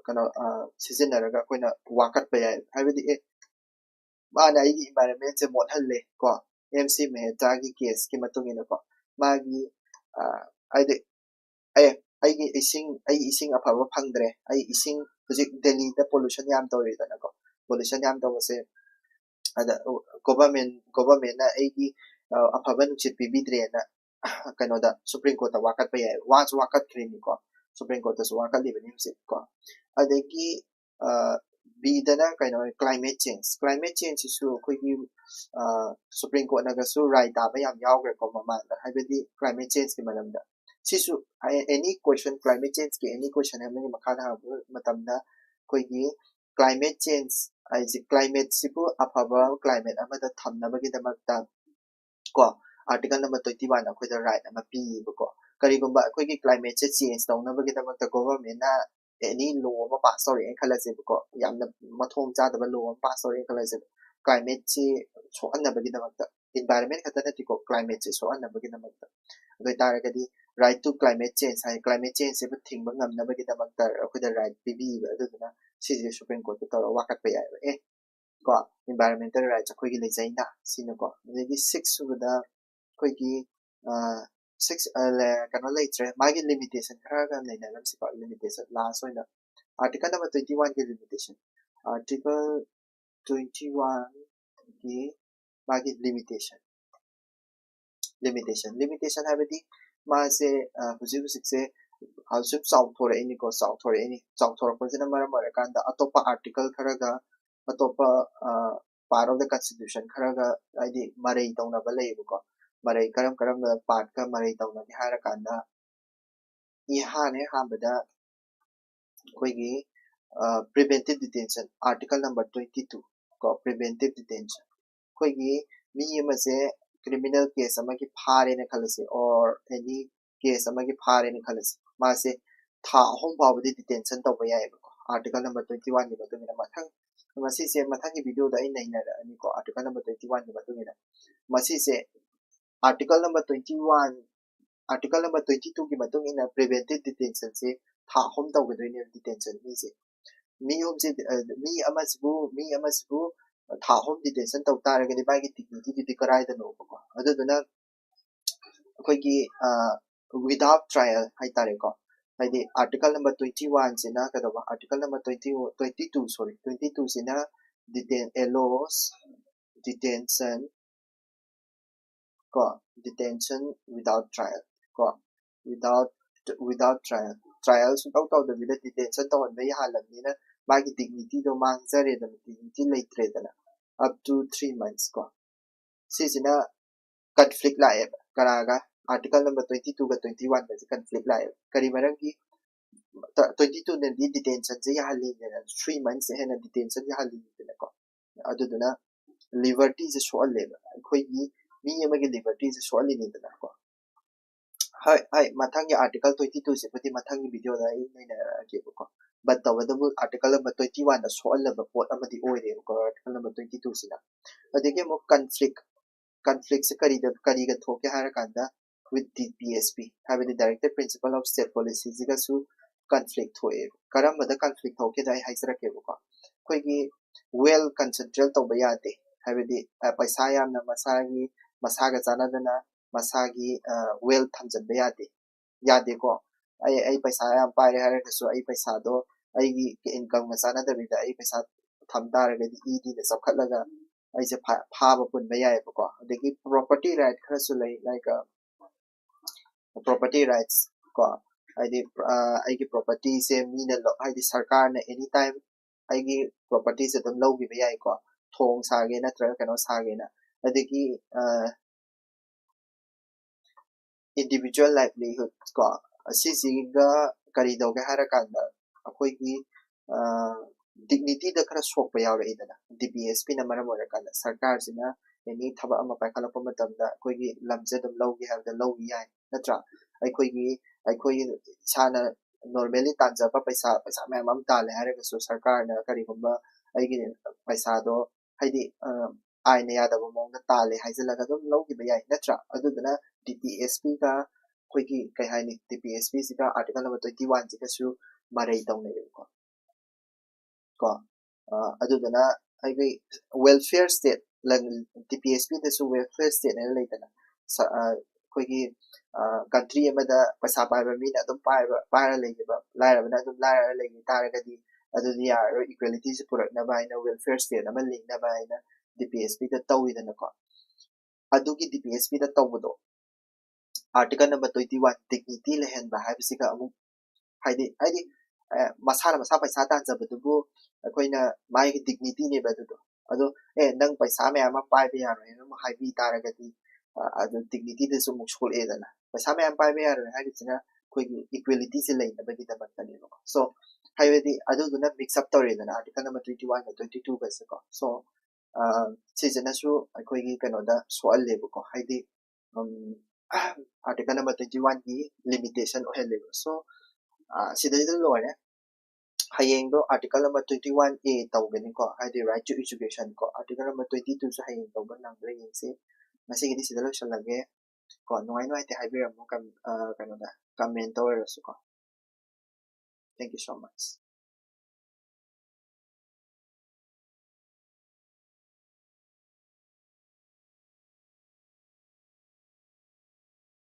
ꯀꯩꯅꯣ ꯁꯤꯖꯤꯟꯅꯔꯒ ꯑꯩꯈꯣꯏꯅ ꯋꯥꯀꯠꯄ ꯌꯥꯏ꯫ ꯍꯥꯏꯕꯗꯤ ꯑꯦ, ꯃꯥꯅ ꯑꯩꯒꯤ environmentꯁꯦ ꯃꯣꯠꯍꯜꯂꯦ ꯀꯣ, ꯑꯦꯝ ꯁꯤ ꯃꯦꯍꯇꯥꯒꯤ caseꯀꯤ ꯃꯇꯨꯡ ꯏꯟꯅꯀꯣ, ꯃꯥꯒꯤ ꯍꯥꯏꯗꯤ ꯑꯦ, ꯑꯩꯒꯤ ꯏꯁꯤꯡ ꯑꯩ ꯏꯁꯤꯡ ꯑꯐꯕ ꯐꯪꯗ꯭ꯔꯦ, ꯑꯩ ꯏꯁꯤꯡ ꯍꯧꯖꯤꯛ ꯗꯦꯜꯂꯤꯗ pollution ꯌꯥꯝ ꯇꯧꯔꯤꯗꯅꯀꯣ, pollution ꯌꯥꯝ ꯇꯧꯕꯁꯦ ꯑꯗ government governmentꯅ ꯑꯩꯒꯤ ꯑꯐꯕ ꯅꯨꯡꯁꯤꯠ ꯄꯤꯕꯤꯗ꯭ꯔꯦꯅ ꯀꯩꯅꯣꯗ Supreme Courtꯇ ꯋꯥꯀꯠꯄ ꯌꯥꯏ꯫ ꯋꯥꯁꯨ ꯋꯥꯀꯠꯈ꯭ꯔꯤꯅꯤꯀꯣ, Supreme Courtꯇꯁꯨ ꯋꯥꯀꯠꯂꯤꯕꯅꯤ ꯍꯧꯖꯤꯛ ꯀꯣ꯫ ꯑꯗꯒꯤ ꯕꯤꯗꯅ ꯀꯩꯅꯣ climate change꯫ Climate changeꯁꯤꯁꯨ ꯑꯩꯈꯣꯏꯒꯤ Supreme Courtꯅꯒꯁꯨ ꯔꯥꯏ ꯇꯥꯕ ꯌꯥꯝ ꯌꯥꯎꯈ꯭ꯔꯦꯀꯣ ꯃꯃꯥꯡꯗ, ꯍꯥꯏꯕꯗꯤ climate changeꯀꯤ ꯃꯔꯝꯗ꯫ ꯁꯤꯁꯨ any question, climate changeꯀꯤ any question ꯑꯃꯒꯤ ꯃꯈꯥꯗ ꯍꯪꯉꯛꯄ ꯃꯇꯝꯗ ꯑꯩꯈꯣꯏꯒꯤ climate change ꯍꯥꯏꯁꯦ, climateꯁꯤꯕꯨ ꯑꯐꯕ climate ꯑꯃꯗ ꯊꯝꯅꯕꯒꯤꯗꯃꯛꯇ ꯀꯣ, article number twenty oneꯅ ꯑꯩꯈꯣꯏꯗ right ꯑꯃ ꯄꯤꯌꯦꯕꯀꯣ꯫ ꯀꯔꯤꯒꯨꯝꯕ ꯑꯩꯈꯣꯏꯒꯤ climateꯁꯦ change ꯇꯧꯅꯕꯒꯤꯗꯃꯛꯇ governmentꯅ any law ꯑꯃ pass ꯇꯧꯔꯛꯑꯦꯅ ꯈꯜꯂꯁꯦꯕꯀꯣ, ꯌꯥꯝꯅ ꯃꯊꯣꯡ ꯆꯥꯗꯕ law ꯑꯃ pass ꯇꯧꯔꯛꯑꯦꯅ ꯈꯜꯂꯁꯦꯕ, climateꯁꯦ ꯁꯣꯛꯍꯟꯅꯕꯒꯤꯗꯃꯛꯇ, environment ꯈꯛꯇ ꯅꯠꯇꯦꯀꯣ, climateꯁꯦ ꯁꯣꯛꯍꯟꯅꯕꯒꯤꯗꯃꯛꯇ꯫ ꯑꯗꯨ ꯑꯣꯏꯇꯥꯔꯒꯗꯤ right to climate change high, climate changeꯁꯤꯕꯨ ꯊꯤꯡꯕ ꯉꯝꯅꯕꯒꯤꯗꯃꯛꯇ ꯑꯩꯈꯣꯏꯗ right ꯄꯤꯕꯤꯕ, ꯑꯗꯨꯗꯨꯅ ꯁꯤꯁꯦ Supreme Courtꯇ ꯇꯧꯔꯒ ꯋꯥꯀꯠꯄ ꯌꯥꯏꯑꯕ꯫ ꯑꯦ ꯀꯣ, environmental rights ꯑꯩꯈꯣꯏꯒꯤ ꯂꯩꯖꯩꯅ ꯁꯤꯅꯀꯣ꯫ ꯑꯗꯒꯤ six ꯁꯨꯕꯗ ꯑꯩꯈꯣꯏꯒꯤ six ꯀꯩꯅꯣ ꯂꯩꯇ꯭ꯔꯦ, ꯃꯥꯒꯤ limitation ꯈꯔꯒ ꯅꯩꯅꯔꯝꯁꯤꯀꯣ꯫ Limitation last ꯑꯣꯏꯅ article number twenty oneꯒꯤ limitation, article twenty oneꯒꯤ ꯃꯥꯒꯤ limitation ꯂꯤꯃꯤꯇꯦꯁꯟ ꯂꯤꯃꯤꯇꯦꯁꯟ ꯍꯥꯏꯕꯗꯤ ꯃꯥꯁꯦ ꯍꯧꯖꯤꯛ ꯍꯧꯖꯤꯛꯁꯦ ꯁꯨꯝ ꯆꯥꯎꯊꯣꯔꯛꯏꯅꯤꯀꯣ꯫ ꯆꯥꯎꯊꯣꯔꯛꯏꯅꯤ꯫ ꯆꯥꯎꯊꯣꯔꯛꯄꯁꯤꯅ ꯃꯔꯝ ꯑꯣꯏꯔꯀꯥꯟꯗ ꯑꯇꯣꯞꯄ ꯑꯥꯔꯇꯤꯀꯜ ꯈꯔꯒ ꯑꯇꯣꯞꯄ part of the constitution ꯈꯔꯒ ꯍꯥꯏꯗꯤ ꯃꯔꯩ ꯇꯧꯅꯕ ꯂꯩꯌꯦꯕꯀꯣ꯫ ꯃꯔꯩ ꯀꯔꯝ ꯀꯔꯝꯕ partꯀ ꯃꯔꯩ ꯇꯧꯅꯒꯦ ꯍꯥꯏꯔꯀꯥꯟꯗ ꯏꯍꯥꯟ ꯍꯦꯛ ꯑꯍꯥꯟꯕꯗ ꯑꯩꯈꯣꯏꯒꯤ preventive detention article number twenty two ꯀꯣ꯫ Preventive detention ꯑꯩꯈꯣꯏꯒꯤ ꯃꯤ ꯑꯃꯁꯦ criminal case ꯑꯃꯒꯤ ꯐꯥꯔꯦꯅ ꯈꯜꯂꯁꯤ, or any case ꯑꯃꯒꯤ ꯐꯥꯔꯦꯅ ꯈꯜꯂꯁꯤ, ꯃꯥꯁꯦ ꯊꯥ ꯑꯍꯨꯝ ꯐꯥꯎꯕꯗꯤ detention ꯇꯧꯕ ꯌꯥꯏꯑꯕꯀꯣ꯫ Article number twenty oneꯒꯤ ꯃꯇꯨꯡ ꯏꯟꯅ ꯃꯊꯪ ꯃꯁꯤꯁꯦ ꯃꯊꯪꯒꯤ videoꯗ ꯑꯩ ꯅꯩꯅꯔꯛꯑꯅꯤꯀꯣ꯫ Article number twenty oneꯒꯤ ꯃꯇꯨꯡ ꯏꯟꯅ ꯃꯁꯤꯁꯦ article number twenty one article number twenty twoꯒꯤ ꯃꯇꯨꯡ ꯏꯟꯅ preventive detentionꯁꯦ ꯊꯥ ꯑꯍꯨꯝ ꯇꯧꯒꯗꯣꯏꯅꯦꯕ detention ꯃꯤꯁꯦ꯫ ꯃꯤ ꯑꯍꯨꯝꯁꯦ ꯃꯤ ꯑꯃꯁꯤꯕꯨ ꯃꯤ ꯑꯃꯁꯤꯕꯨ ꯊꯥ ꯑꯍꯨꯝ detention ꯇꯧ ꯇꯥꯔꯒꯗꯤ ꯃꯥꯒꯤ dignityꯗꯨꯗꯤ ꯀꯗꯥꯏꯗꯅꯣꯕꯀꯣ꯫ ꯑꯗꯨꯗꯨꯅ ꯑꯩꯈꯣꯏꯒꯤ without trial ꯍꯥꯏꯇꯥꯔꯦꯀꯣ꯫ ꯍꯥꯏꯗꯤ article number twenty oneꯁꯤꯅ ꯀꯩꯗꯧꯕ? Article number twenty twenty two sorry twenty twoꯁꯤꯅ detain allows detention ꯀꯣ, detention without trial ꯀꯣ, without without trial trial ꯁꯨꯡꯇꯧ ꯇꯧꯗꯕꯤꯗ detention ꯇꯧꯍꯟꯕ ꯌꯥꯍꯜꯂꯕꯅꯤꯅ ꯃꯥꯒꯤ dignityꯗꯣ ꯃꯥꯡꯖꯔꯦꯗꯅ, dignity ꯂꯩꯇ꯭ꯔꯦꯗꯅ꯫ Up to three months ꯀꯣ꯫ ꯁꯤꯁꯤꯅ conflict ꯂꯥꯛꯑꯦꯕ꯫ ꯀꯅꯥꯒ? Article number twenty twoꯒ twenty oneꯒꯁꯦ conflict ꯂꯥꯛꯑꯦꯕ꯫ ꯀꯔꯤ ꯃꯔꯝꯒꯤ? Twenty twoꯅꯗꯤ detentionꯁꯦ ꯌꯥꯍꯜꯂꯤꯗꯅ, three monthsꯁꯦ ꯍꯦꯟꯅ detention ꯌꯥꯍꯜꯂꯤꯗꯅꯀꯣ꯫ ꯑꯗꯨꯗꯨꯅ libertyꯁꯦ ꯁꯣꯛꯍꯜꯂꯦꯕ꯫ ꯑꯩꯈꯣꯏꯒꯤ ꯃꯤ ꯑꯃꯒꯤ libertyꯁꯦ ꯁꯣꯛꯍꯜꯂꯤꯅꯤꯗꯅꯀꯣ꯫ ꯍꯣꯏ ꯍꯣꯏ ꯃꯊꯪꯒꯤ article twenty twoꯁꯤꯕꯨꯗꯤ ꯃꯊꯪꯒꯤ videoꯗ ꯑꯩ ꯅꯩꯅꯔꯛꯑꯒꯦꯕꯀꯣ꯫ But ꯇꯧꯕꯇꯕꯨ article number twenty oneꯗ ꯁꯣꯛꯍꯜꯂꯕ ꯄꯣꯠ ꯑꯃꯗꯤ ꯑꯣꯏꯔꯦꯕꯀꯣ, article number twenty twoꯁꯤꯅ꯫ ꯑꯗꯒꯤ ꯑꯃꯨꯛ conflict conflictꯁꯦ ꯀꯔꯤꯗ ꯀꯔꯤꯒ ꯊꯣꯛꯀꯦ ꯍꯥꯏꯔꯀꯥꯟꯗ with DPSP ꯍꯥꯏꯕꯗꯤ Directive Principle of State Policyꯁꯤꯒꯁꯨ conflict ꯊꯣꯛꯑꯦ꯫ ꯀꯔꯝꯕꯗ conflict ꯊꯣꯛꯀꯦꯗ ꯑꯩ ꯍꯥꯏꯖꯔꯛꯀꯦꯕꯀꯣ꯫ ꯑꯩꯈꯣꯏꯒꯤ wealth concentrate ꯇꯧꯕ ꯌꯥꯗꯦ꯫ ꯍꯥꯏꯕꯗꯤ ꯄꯩꯁꯥ ꯌꯥꯝꯅ ꯃꯁꯥꯒꯤ ꯃꯁꯥꯒ ꯆꯥꯟꯅꯗꯅ ꯃꯁꯥꯒꯤ wealth ꯊꯝꯖꯤꯟꯕ ꯌꯥꯗꯦ꯫ ꯌꯥꯗꯦꯀꯣ꯫ ꯑꯩ ꯑꯩ ꯄꯩꯁꯥ ꯌꯥꯝ ꯄꯥꯏꯔꯦ ꯍꯥꯏꯔꯒꯁꯨ ꯑꯩ ꯄꯩꯁꯥꯗꯣ ꯑꯩꯒꯤ incomeꯒ ꯆꯥꯟꯅꯗꯕꯤꯗ ꯑꯩ ꯄꯩꯁꯥ ꯊꯝ ꯇꯥꯔꯒꯗꯤ EDꯗ ꯆꯞꯈꯠꯂꯒ ꯑꯩꯁꯦ ꯐꯥ- ꯐꯥꯕ ꯄꯨꯟꯕ ꯌꯥꯏꯑꯕꯀꯣ꯫ ꯑꯗꯒꯤ property right ꯈꯔꯁꯨ ꯂꯩ, like, uh, property rights ꯀꯣ, ꯍꯥꯏꯗꯤ ꯑ, ꯑꯩꯒꯤ property ꯁꯦ ꯃꯤꯅ ꯂꯧ- ꯍꯥꯏꯗꯤ ꯁꯔꯀꯥꯔꯅ any time ꯑꯩꯒꯤ property ꯁꯦ ꯑꯗꯨꯝ ꯂꯧꯈꯤꯕ ꯌꯥꯏꯀꯣ, ꯊꯣꯡ ꯁꯥꯒꯦ ꯅꯠꯇ꯭ꯔꯒ ꯀꯩꯅꯣ ꯁꯥꯒꯦꯅ꯫ ꯑꯗꯒꯤ ꯑ, individual livelihood ꯀꯣ, ꯑꯁꯤꯁꯤꯒ ꯀꯔꯤ ꯇꯧꯒꯦ ꯍꯥꯏꯔꯀꯥꯟꯗ ꯑꯩꯈꯣꯏꯒꯤ dignity ꯗ ꯈꯔ ꯁꯣꯛꯄ ꯌꯥꯎꯔꯛꯏꯗꯅ, D P S P ꯅ ꯃꯔꯝ ꯑꯣꯏꯔꯀꯥꯟꯗ꯫ ꯁꯔꯀꯥꯔꯁꯤꯅ any ꯊꯕꯛ ꯑꯃ ꯄꯥꯏꯈꯠꯂꯛꯄ ꯃꯇꯝꯗ ꯑꯩꯈꯣꯏꯒꯤ ꯂꯝꯁꯦ ꯑꯗꯨꯝ ꯂꯧꯒꯦ ꯍꯥꯏꯕꯗ ꯂꯧꯒꯤ ꯌꯥꯏ, ꯅꯠꯇ꯭ꯔꯥ? ꯑꯩꯈꯣꯏꯒꯤ ꯑꯩꯈꯣꯏ ꯏꯁꯥꯅ normally ꯇꯥꯟꯖꯕ ꯄꯩꯁꯥ, ꯄꯩꯁꯥ ꯃꯌꯥꯝ ꯑꯃ ꯇꯥꯜꯂꯦ ꯍꯥꯏꯔꯒꯁꯨ ꯁꯔꯀꯥꯔꯅ ꯀꯔꯤꯒꯨꯝꯕ ꯑꯩꯒꯤ ꯄꯩꯁꯥꯗꯣ, ꯍꯥꯏꯗꯤ ꯑ, ꯑꯥꯏꯟꯅ ꯌꯥꯗꯕ ꯃꯑꯣꯡꯗ ꯇꯥꯜꯂꯦ ꯍꯥꯏꯖꯤꯜꯂꯒ ꯑꯗꯨꯝ ꯂꯧꯈꯤꯕ ꯌꯥꯏ, ꯅꯠꯇ꯭ꯔꯥ? ꯑꯗꯨꯗꯨꯅ D P S P ꯒ ꯑꯩꯈꯣꯏꯒꯤ ꯀꯩ ꯍꯥꯏꯅꯤ, D P S P ꯁꯤꯒ article number twenty one ꯁꯤꯒꯁꯨ ꯃꯔꯩ ꯇꯧꯅꯩꯌꯦꯕꯀꯣ꯫ ꯀꯣ ꯑ, ꯑꯗꯨꯗꯨꯅ ꯑꯩꯈꯣꯏ welfare state, D P S P ꯗꯁꯨ welfare state ꯍꯥꯏꯅ ꯂꯩꯗꯅ, ꯁ- ꯑ, ꯑꯩꯈꯣꯏꯒꯤ country ꯑꯃꯗ ꯄꯩꯁꯥ ꯄꯥꯏꯕ ꯃꯤꯅ ꯑꯗꯨꯝ ꯄꯥꯏꯕ ꯄꯥꯏꯔ ꯂꯩꯈꯤꯕ, ꯂꯥꯏꯔꯕꯅ ꯑꯗꯨꯝ ꯂꯥꯏꯔ ꯂꯩꯈꯤ ꯇꯥꯔꯒꯗꯤ ꯑꯗꯨꯗꯤ ꯌꯥꯔꯔꯣꯏ꯫ Equality ꯁꯦ ꯄꯨꯔꯛꯅꯕ ꯍꯥꯏꯅ welfare state ꯑꯃ ꯂꯤꯡꯅꯕ ꯍꯥꯏꯅ D P S P ꯗ ꯇꯧꯋꯤꯗꯅꯀꯣ꯫ ꯑꯗꯨꯒꯤ D P S P ꯗ ꯇꯧꯕꯗꯣ article number twenty one dignity ꯂꯩꯍꯟꯕ ꯍꯥꯏꯕꯁꯤꯒ ꯑꯃꯨꯛ, ꯍꯥꯏꯗꯤ ꯍꯥꯏꯗꯤ ꯑ, ꯃꯁꯥꯅ ꯃꯁꯥ ꯄꯩꯁꯥ ꯇꯥꯟꯖꯕꯗꯨꯕꯨ ꯑꯩꯈꯣꯏꯅ ꯃꯥꯒꯤ dignity ꯅꯦꯕ ꯑꯗꯨꯗꯣ꯫ ꯑꯗꯣ ꯑꯦ, ꯅꯪ ꯄꯩꯁꯥ ꯃꯌꯥꯝ ꯑꯃ ꯄꯥꯏꯕ ꯌꯥꯔꯣꯏ ꯍꯥꯏꯅ ꯑꯃꯨꯛ ꯍꯥꯏꯕꯤ ꯇꯥꯔꯒꯗꯤ ꯑ, ꯑꯗꯨ dignity ꯗꯁꯨ ꯑꯃꯨꯛ ꯁꯣꯛꯂꯛꯑꯦꯗꯅ꯫ ꯄꯩꯁꯥ ꯃꯌꯥꯝ ꯄꯥꯏꯕ ꯌꯥꯔꯣꯏ ꯍꯥꯏꯔꯤꯁꯤꯅ ꯑꯩꯈꯣꯏꯒꯤ equality ꯁꯦ ꯂꯩꯅꯕꯒꯤꯗꯃꯛꯇꯅꯦꯕꯀꯣ꯫ So ꯍꯥꯏꯕꯗꯤ ꯑꯗꯨꯗꯨꯅ mix up ꯇꯧꯔꯦꯗꯅ article number twenty one ꯒ twenty two ꯒꯁꯦꯀꯣ꯫ So ꯑ, ꯁꯤꯁꯤꯅꯁꯨ ꯑꯩꯈꯣꯏꯒꯤ ꯀꯩꯅꯣꯗ ꯁꯣꯛꯍꯜꯂꯦꯕꯀꯣ, ꯍꯥꯏꯗꯤ ꯎꯝ, article number twenty one ꯒꯤ limitation ꯑꯣꯏꯍꯜꯂꯦꯕ꯫ So ꯑ, ꯁꯤꯗꯩꯗ ꯂꯣꯏꯔꯦ꯫ ꯍꯌꯦꯡꯗꯣ article number twenty one A ꯇꯧꯒꯅꯤꯀꯣ, ꯍꯥꯏꯗꯤ right to education ꯀꯣ꯫ Article number twenty two ꯁꯨ ꯍꯌꯦꯡ ꯇꯧꯕ ꯅꯪꯕ꯭ꯔꯥ ꯌꯦꯡꯁꯤ꯫ ꯉꯁꯤꯒꯤꯗꯤ ꯁꯤꯗ ꯂꯣꯏꯁꯤꯜꯂꯒꯦ ꯀꯣ꯫ ꯅꯨꯡꯉꯥꯏ ꯅꯨꯡꯉꯥꯏꯇꯦ ꯍꯥꯏꯕꯤꯔꯝꯃꯣ ꯀꯝ- ꯑ, ꯀꯩꯅꯣꯗ, comment ꯇ ꯑꯣꯏꯔꯁꯨꯀꯣ꯫ Thank you so much.